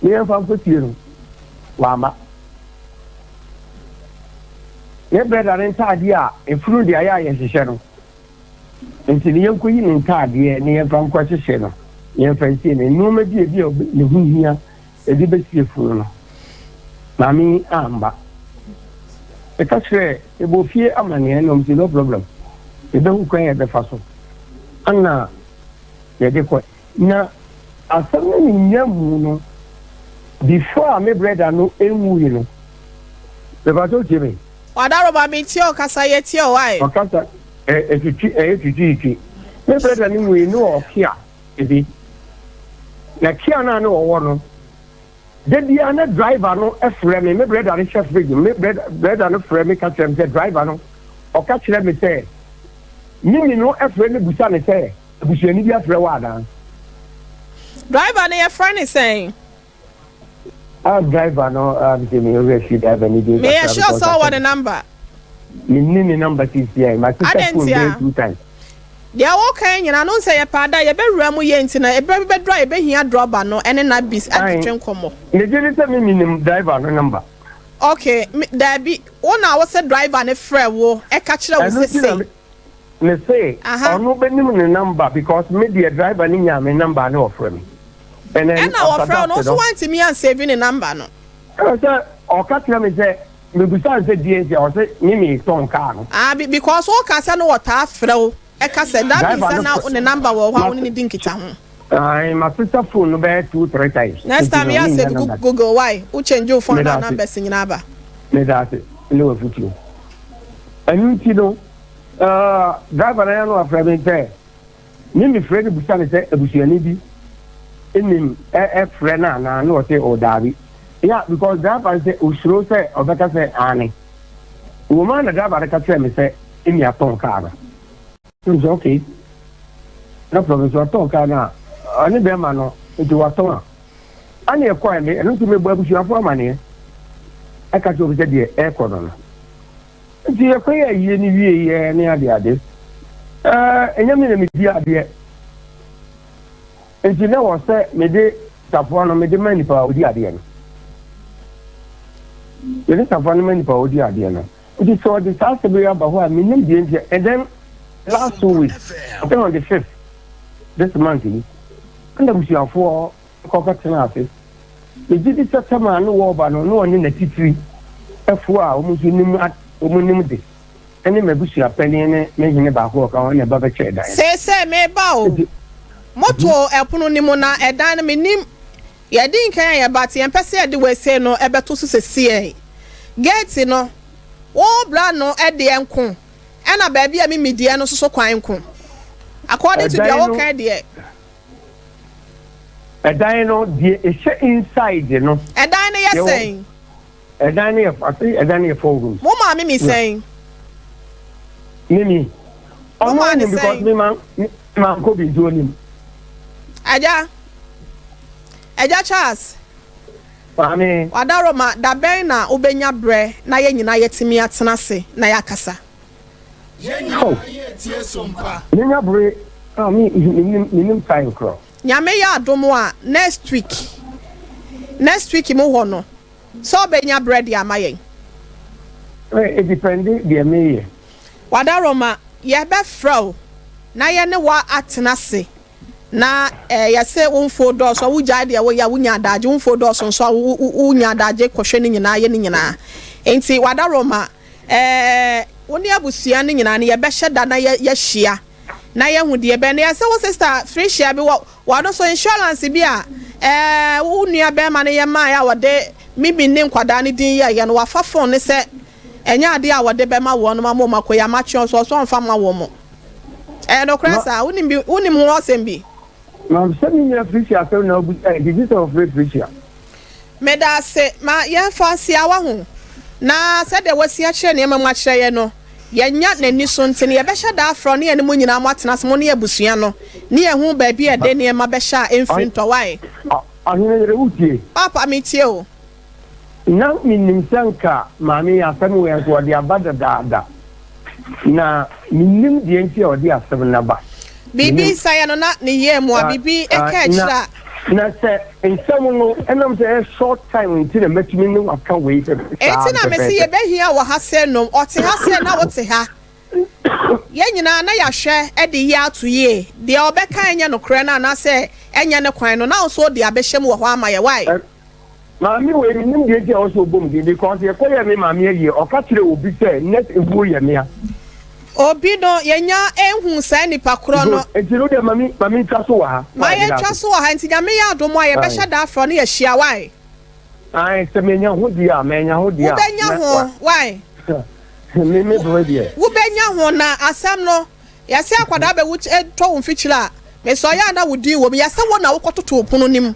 [SPEAKER 3] na yɛmfa nkɔsie no. Wamma. Ne brɛda no ntaadeɛ a efunu de ayɛ a yɛhyehyɛ no, Enti no yɛnkɔyi ne ntaadeɛ na yɛmfa nkɔhyehye no, na yɛmfa nsie no. Nnoɔma bi a ebi a ne ho hia yɛde bɛsie funu no, maame yi amma. Meka kyerɛɛ, yɛbɔɔ fie amanneɛ na wɔn se no problem, yɛbɛhu kwan a yɛbɛfa so ana yɛde kɔ. Na asɛm no ne nya mu no, before a me brɛda no nwui no, mepakyɛ wotie me?
[SPEAKER 1] Wadaroba me tie o kasa yɛ tie o wai.
[SPEAKER 3] Ɔkasa ɛ ɛtwitwi ɛyɛ twitwiitwi. Me brɛda no wui no ɔkea ebi. Na kia no a na ɔwɔ no, da biara na driver no frɛ me, me brɛda no hyɛ fridge mu, me brɛda no frɛ me ka kyerɛ me sɛ driver no, ɔka kyerɛ me sɛ, Mimi no frɛ no busa no sɛ, abusuani bi afrɛ wo anaa?
[SPEAKER 1] Driver no yɛfrɛ no sɛn?
[SPEAKER 3] Ah, driver no, ah, sɛ me werɛ fi driver no din
[SPEAKER 1] kakra. Meyɛ sure sɛ ɔwɔ ne number.
[SPEAKER 3] Menni ne number sisi a, masesa phone bɛyɛ two times.
[SPEAKER 1] Deɛ woka yi nyinaa no sɛ yɛpɛ ada yɛbɛwura mu yie nti na ɛberɛ bi bɛduru a yɛbɛhia drɔba no ne no abis atwetwe nkɔmmɔ.
[SPEAKER 3] Megye di sɛ me menim driver no number.
[SPEAKER 1] Okay, me, daabi, wo na wo sɛ driver no frɛ wo ɛka kyerɛ wo sɛ sei.
[SPEAKER 3] Me se ɔno bɛnim ne number because me deɛ driver no nyaa me number na ɔfrɛ me.
[SPEAKER 1] And then Ɛna after ɔfrɛ wo no, wo nso woantumi ansave ne number no.
[SPEAKER 3] Ɛna sɛ ɔka kyerɛ me sɛ mebusaa no sɛ deɛ nti a ɔse me metɔn car no.
[SPEAKER 1] Ah, because woka sɛ no ɔtaa frɛ wo ɛka sɛ that means sɛ na ne number wɔ hɔ a wo ne no di nkitaho.
[SPEAKER 3] Ae, masesa phone no bɛyɛ two three times.
[SPEAKER 1] Next time yɛ asave Google why wo change wo phone na numbers nyinaa aba.
[SPEAKER 3] Meda ase ne w'afotuo. Ɛno nti no, Uh, driver no ara no afrɛ me sɛ me mefrɛ no busa no sɛ abusuani bi nim ɛfrɛ no anaa na ɔsɛ o daabi ya because driver no sɛ osuro sɛ ɔbɛka sɛ aane wɔ mu a na driver no ka kyerɛ me sɛ ɛmi atɔn kaa no ɛm sɛ okay no problem sɛ ɔtɔn kaa no a ɔne bɛrima no nti watɔn a ane ɛkɔɛ me ɛno nso mebɔ abusuafoɔ amaneɛ ɛka kyerɛ obi sɛ deɛ ɛrekɔ no no Nti yɛkɔyɛɛ ayie no wieeɛ ne adeade. Ɛɛ, ɛnyɛ me na medi adeɛ. Nti na wɔ sɛ mede safoa no mede ma nipa a ɔdi adeɛ no. Mede safoa no ma nipa a ɔdi adeɛ no. Nti sɛ ɔde saa asɛm yi aba hɔ a, mennim deɛ nti. And then last 2 weeks, I think on the fifth this month yi, ɛna abusuafoɔ kɔ kɔtenaa ase. Megye di sɛ tam a na wɔreba no, na ɔne n'atitiri fo a wɔn nso nim wɔn nim de, ne m'abusuapanin ne me hene baako a ɔka ho na ɛba bɛkyɛɛ dan no.
[SPEAKER 1] Seesei mereba o,
[SPEAKER 3] Enti,
[SPEAKER 1] motoo ɛpono no mu, na ɛdan no, mennim. Yɛadi nkan ayɛ but yɛmpɛ sɛ yɛde wei sei no bɛto so sesiei. Gate no, wo bra no deɛ nko, ɛna baabi a mimi deɛ no nso so kwan nko. According to deɛ
[SPEAKER 3] ɛdan no.
[SPEAKER 1] woka deɛ.
[SPEAKER 3] Ɛdan no deɛ ɛhyɛ inside no.
[SPEAKER 1] Ɛdan no yɛ sɛn?
[SPEAKER 3] Ɛdan no yɛ ase ɛdan no yɛ four rooms.
[SPEAKER 1] Mo maame mi sɛn?
[SPEAKER 3] Mimi. Ɔno anim because mi ma mi ma nkɔ bi nti onim.
[SPEAKER 1] Agya Agya Charles.
[SPEAKER 3] Maame.
[SPEAKER 1] Wadaroma dabɛn na wobɛnya brɛ na yɛn nyinaa yɛtumi atena ase na yɛakasa.
[SPEAKER 3] Oh, menya bere a me menim menim time korɔ.
[SPEAKER 1] Nyame yɛ adom a next week next week mu hɔ no sɛ ɔbɛnya berɛ de ama yɛn.
[SPEAKER 3] Eh, edepende deɛ meyɛ.
[SPEAKER 1] Wadaroma, yɛbɛfrɛ wo na yɛne wo atena ase Na eh, yɛse wo mfoo dɔɔso a, wogyae deɛ woyɛ a, wonya adagye, wo mfoo dɔɔso nso a, wonya adagye kɔhwɛ ne nyinaa, yɛ ne nyinaa. Enti w'adaworoma, eh, wo ne abusua no nyinaa no, yɛbɛhyɛ da na yɛahyia na yɛahu deɛ ɛbɛyɛ. Na yɛse wo sister Felicia bi wɔ, wɔno nso insurance bi a, eh, wo nua bɛrima no yɛ maeɛ a wɔde Mimi ne nkwadaa no din yɛeɛ no, wafa phone no sɛ ɛnyɛ adeɛ a wɔde bɛma wɔnom ama wɔn akɔyi ama kyeɛ nso ɔsɛ ɔmfa mma wɔn. Ɛyɛ nokorɛ saa? Wonim bi, wonim ho asɛm bi?
[SPEAKER 3] Na sɛ me nua Felicia asɛm na wobisa nti gye sɛ wɔfrɛ Felicia.
[SPEAKER 1] Meda ase. Ma yɛmfa nsia, wahu. Na sɛdeɛ wasi akyerɛ nneɛma mu akyerɛ yɛn no, yɛanya n'ani so nti no, yɛbɛhyɛ da afrɛ wo ne yɛne mo nyinaa moatena ase, mo ne abusua no, ne yɛahu baabi a yɛde nneɛma bɛhyɛ a ɛmfiri ntɔ. Wae?
[SPEAKER 3] Ɔhene yere, wotie?
[SPEAKER 1] Paapa, metie o.
[SPEAKER 3] Ná minim sɛ anka Maame yi asɛm wei anka ɔde aba dadaada. Na minnim deɛ nti a ɔde asɛm no aba.
[SPEAKER 1] Biribi
[SPEAKER 3] Minnim.
[SPEAKER 1] nsaeɛ no na ne yam a biribi ka akyire
[SPEAKER 3] Na,
[SPEAKER 1] a.
[SPEAKER 3] na sɛ nsɛm no ɛnam sɛ ɛyɛ short time nti na mɛtumi ne wo aka wei saa
[SPEAKER 1] Enti na mese
[SPEAKER 3] pɛpɛɛpɛ.
[SPEAKER 1] yɛbɛhia wɔ ha sɛ nom. Ɔte ha sɛ na wote ha. Yɛn nyinaa na yɛahwɛ de yɛ ato yie. Deɛ ɔbɛka ɛnyɛ nokorɛ no anaasɛ ɛnyɛ ne kwan no na wo nso wode abɛhyɛ mu wɔ hɔ ama yɛn. Why?
[SPEAKER 3] Maame wei menim deɛ nti a ɛwɔ sɛ ɔbɔ mu din because yɛkɔ yɛɛ me maame ayie ɔka kyerɛɛ obi sɛ nurse ewuo yɛ mea.
[SPEAKER 1] Obi no yɛnya nhuu saa nipa korɔ no.
[SPEAKER 3] Good nti no deɛ ma me ma me ntwa so wɔ ha.
[SPEAKER 1] Ma
[SPEAKER 3] Why meda
[SPEAKER 1] yɛntwa
[SPEAKER 3] ase.
[SPEAKER 1] so wɔ ha nti Nyame yɛ adom a yɛbɛhyɛ da afrɛ wo na yɛahyia why?
[SPEAKER 3] Ae sɛ menya ho deɛ a manya ho deɛ a
[SPEAKER 1] Wobɛnya
[SPEAKER 3] na
[SPEAKER 1] ho
[SPEAKER 3] wa
[SPEAKER 1] why?
[SPEAKER 3] me me bere deɛ.
[SPEAKER 1] Wobɛnya ho na asɛm no yɛse akwadaa bɛwu tɔ wo mfikyire a. Mesɛ ɔyɛ a na wo din wɔ mu. Yɛsɛ wo na wokɔtotoo pono no mu.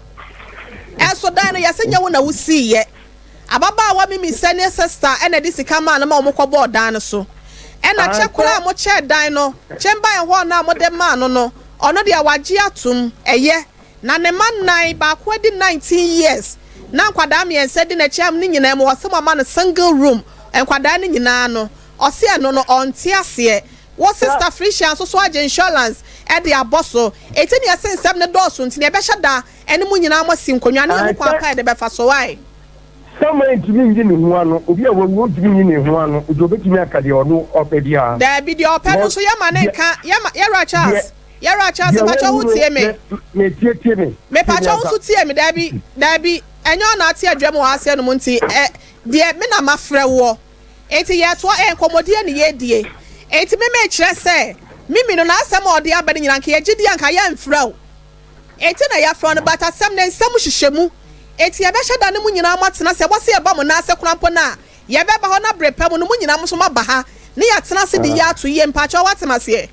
[SPEAKER 1] Ɛnso dan no yɛsɛ nyɛ wo na wosiiɛ. Ababaawa Mimi sɛ ne sista na ɛde sika maa no ma wɔkɔbɔɔ dan no so. Ɛna kyɛ koraa a mokyɛɛ dan no, chamber and hall no a mode maa no no, ɔno deɛ wagye atom, ɛyɛ. Na ne mma nnan, baako adi 19 years, na nkwadaa mmiɛnsa di n'akyi a ne nyinaa mu ɔse moama no single room, nkwadaa no nyinaa no, ɔse ɛno no ɔnte aseɛ. Wo sister Felicia nso so agye insurance de abɔ so. Enti nea ɛse nsɛm no dɔɔso nti no yɛbɛhyɛ da ne mo nyinaa moasi nkonnwa ne yɛhu kwan pa a yɛde bɛfa so. Wai?
[SPEAKER 3] Samuel ntumi nyi ne ho ano, obi a wawu ntumi nyi ne ho ano, nti obetumi aka deɛ ɔno ɔpɛ biara.
[SPEAKER 1] Daabi, deɛ ɔpɛ no nso yɛma no nka, yɛma, Yɛwura Charles, Yɛwura Charles, mpakyɛw wo tie me.
[SPEAKER 3] Metie, tie me.
[SPEAKER 1] Mepakyɛw wo nso tie me, daabi, daabi, ɛnyɛ ɔna ate adwa mu wɔ ha sɛɛ nom nti, ɛ, deɛ me na mafrɛ woɔ. Enti yɛtoa ɛ, nkɔmmɔdie ne yɛredie. Enti me mekyerɛ sɛ, Mimi no n'asɛm a ɔde aba no nyinaa anka yɛgye di a anka yɛmfrɛ wo. Enti na yɛafrɛ wo no but asɛm no nsɛm hyehyɛ mu. Enti yɛbɛhyɛ da ne mo nyinaa moatena ase, ɛwɔ sɛ yɛba mo nan ase koraa mpo no a, yɛbɛba hɔ na bere pa mu no mo nyinaa mo nso moaba ha ne yɛatena ase de yie ato yie. Mpakyɛw woate m'aseɛ?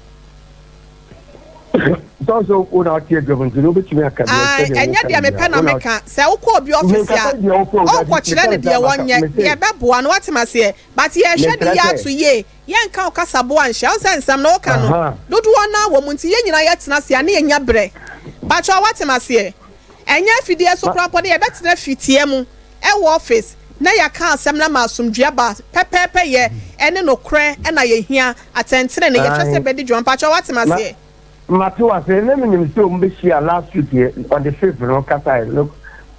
[SPEAKER 3] Sɛ sɛ wo na wote adwam nti no wobɛtumi aka deɛ
[SPEAKER 1] Ae,
[SPEAKER 3] sɛdeɛ
[SPEAKER 1] ɛnyɛ
[SPEAKER 3] woka
[SPEAKER 1] deɛ
[SPEAKER 3] no
[SPEAKER 1] mepɛ
[SPEAKER 3] biara.
[SPEAKER 1] na
[SPEAKER 3] Wo na
[SPEAKER 1] meka. Sɛ wokɔ obi office
[SPEAKER 3] menkasa
[SPEAKER 1] a,
[SPEAKER 3] deɛ wopɛ o, dabi,
[SPEAKER 1] ɔnkɔkyerɛ
[SPEAKER 3] meka
[SPEAKER 1] no
[SPEAKER 3] no
[SPEAKER 1] deɛ
[SPEAKER 3] sɛ maka,
[SPEAKER 1] wɔnyɛ,
[SPEAKER 3] mese
[SPEAKER 1] deɛ ɛbɛboa no, woate m'aseɛ? But yɛrehwɛ de
[SPEAKER 3] mekyerɛ
[SPEAKER 1] yie
[SPEAKER 3] sɛ
[SPEAKER 1] ato yie, yɛnka wo kasaboa nhyɛ. Wohu sɛ nsɛm no woka no,
[SPEAKER 3] aha.
[SPEAKER 1] dodoɔ no ara wɔ mu nti yɛn nyinaa yɛtena ase a ne yɛnya berɛ. Pakyɛw woate m'aseɛ? Ɛnyɛ afidie so
[SPEAKER 3] Ma,
[SPEAKER 1] koraa mpo no, yɛbɛtena fitia mu wɔ office na yɛaka asɛm no ama asomdwoeɛ aba. Pɛpɛɛpɛyɛ ne nokorɛ na yɛhia, atɛntenenee, yɛhwɛ sɛ
[SPEAKER 3] ae,
[SPEAKER 1] ɛbɛdi dwuma. Mpakyɛw woate
[SPEAKER 3] ma,
[SPEAKER 1] m'aseɛ?
[SPEAKER 3] Mate wo ase, na menim sɛ ɔmo bɛhyia last week yɛ on the fifth no kasaɛ no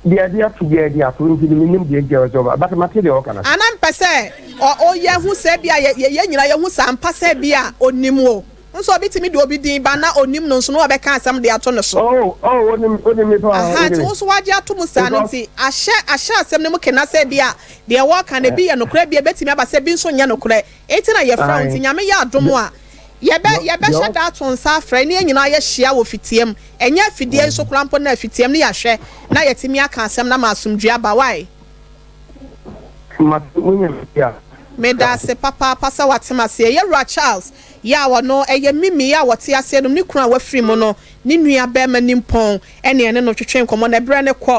[SPEAKER 3] deɛ ɛde ato biara ɛde ato nti no menim deɛ nti a ɛwɔ sɛ ɔba but mate deɛ ɔka no ase.
[SPEAKER 1] Ana mpɛ sɛ ɔ ɔ yɛhu sɛ ebia yɛ yɛ yɛn nyinaa yɛhu sɛ ampa sɛ ebia onim wo. Nso obi tumi de obi din ba na onim no nso na wabɛka asɛm de ato no so.
[SPEAKER 3] Oh oh onim onim me paa
[SPEAKER 1] Ahaa
[SPEAKER 3] onim
[SPEAKER 1] nti
[SPEAKER 3] me
[SPEAKER 1] wo nso woagye ato mu saa no
[SPEAKER 3] because
[SPEAKER 1] nti ahyɛ ahyɛ asɛm no mu kena sɛ ebia deɛ wɔreka no ebi yɛ nokorɛ ebia ebetumi aba sɛ ebi nso nyɛ nokorɛ. Enti na yɛfrɛ wo nti
[SPEAKER 3] ae
[SPEAKER 1] Nyame yɛ adom
[SPEAKER 3] deɛ
[SPEAKER 1] a Yɛbɛ,
[SPEAKER 3] deɛ
[SPEAKER 1] yɛbɛhyɛ da ato nsa afrɛ ne yɛn nyinaa yɛahyia wɔ fitiam, ɛnyɛ afidie nso koraa mpo na fitiam ne yɛahwɛ na yɛatumi aka asɛm no ama asomdwoeɛ aba. Wai?
[SPEAKER 3] Mate, monya me a.
[SPEAKER 1] Medaase papaapa sɛ woate m'aseɛ. Yɛwura Charles yɛ a ɔno ɛyɛ Mimi a ɔte aseɛ nom ne kunu a wafiri mu no ne nua bɛɛma nimpɔn ɛne ɛne no twetwe nkɔmmɔ na ɛberɛ no kɔ.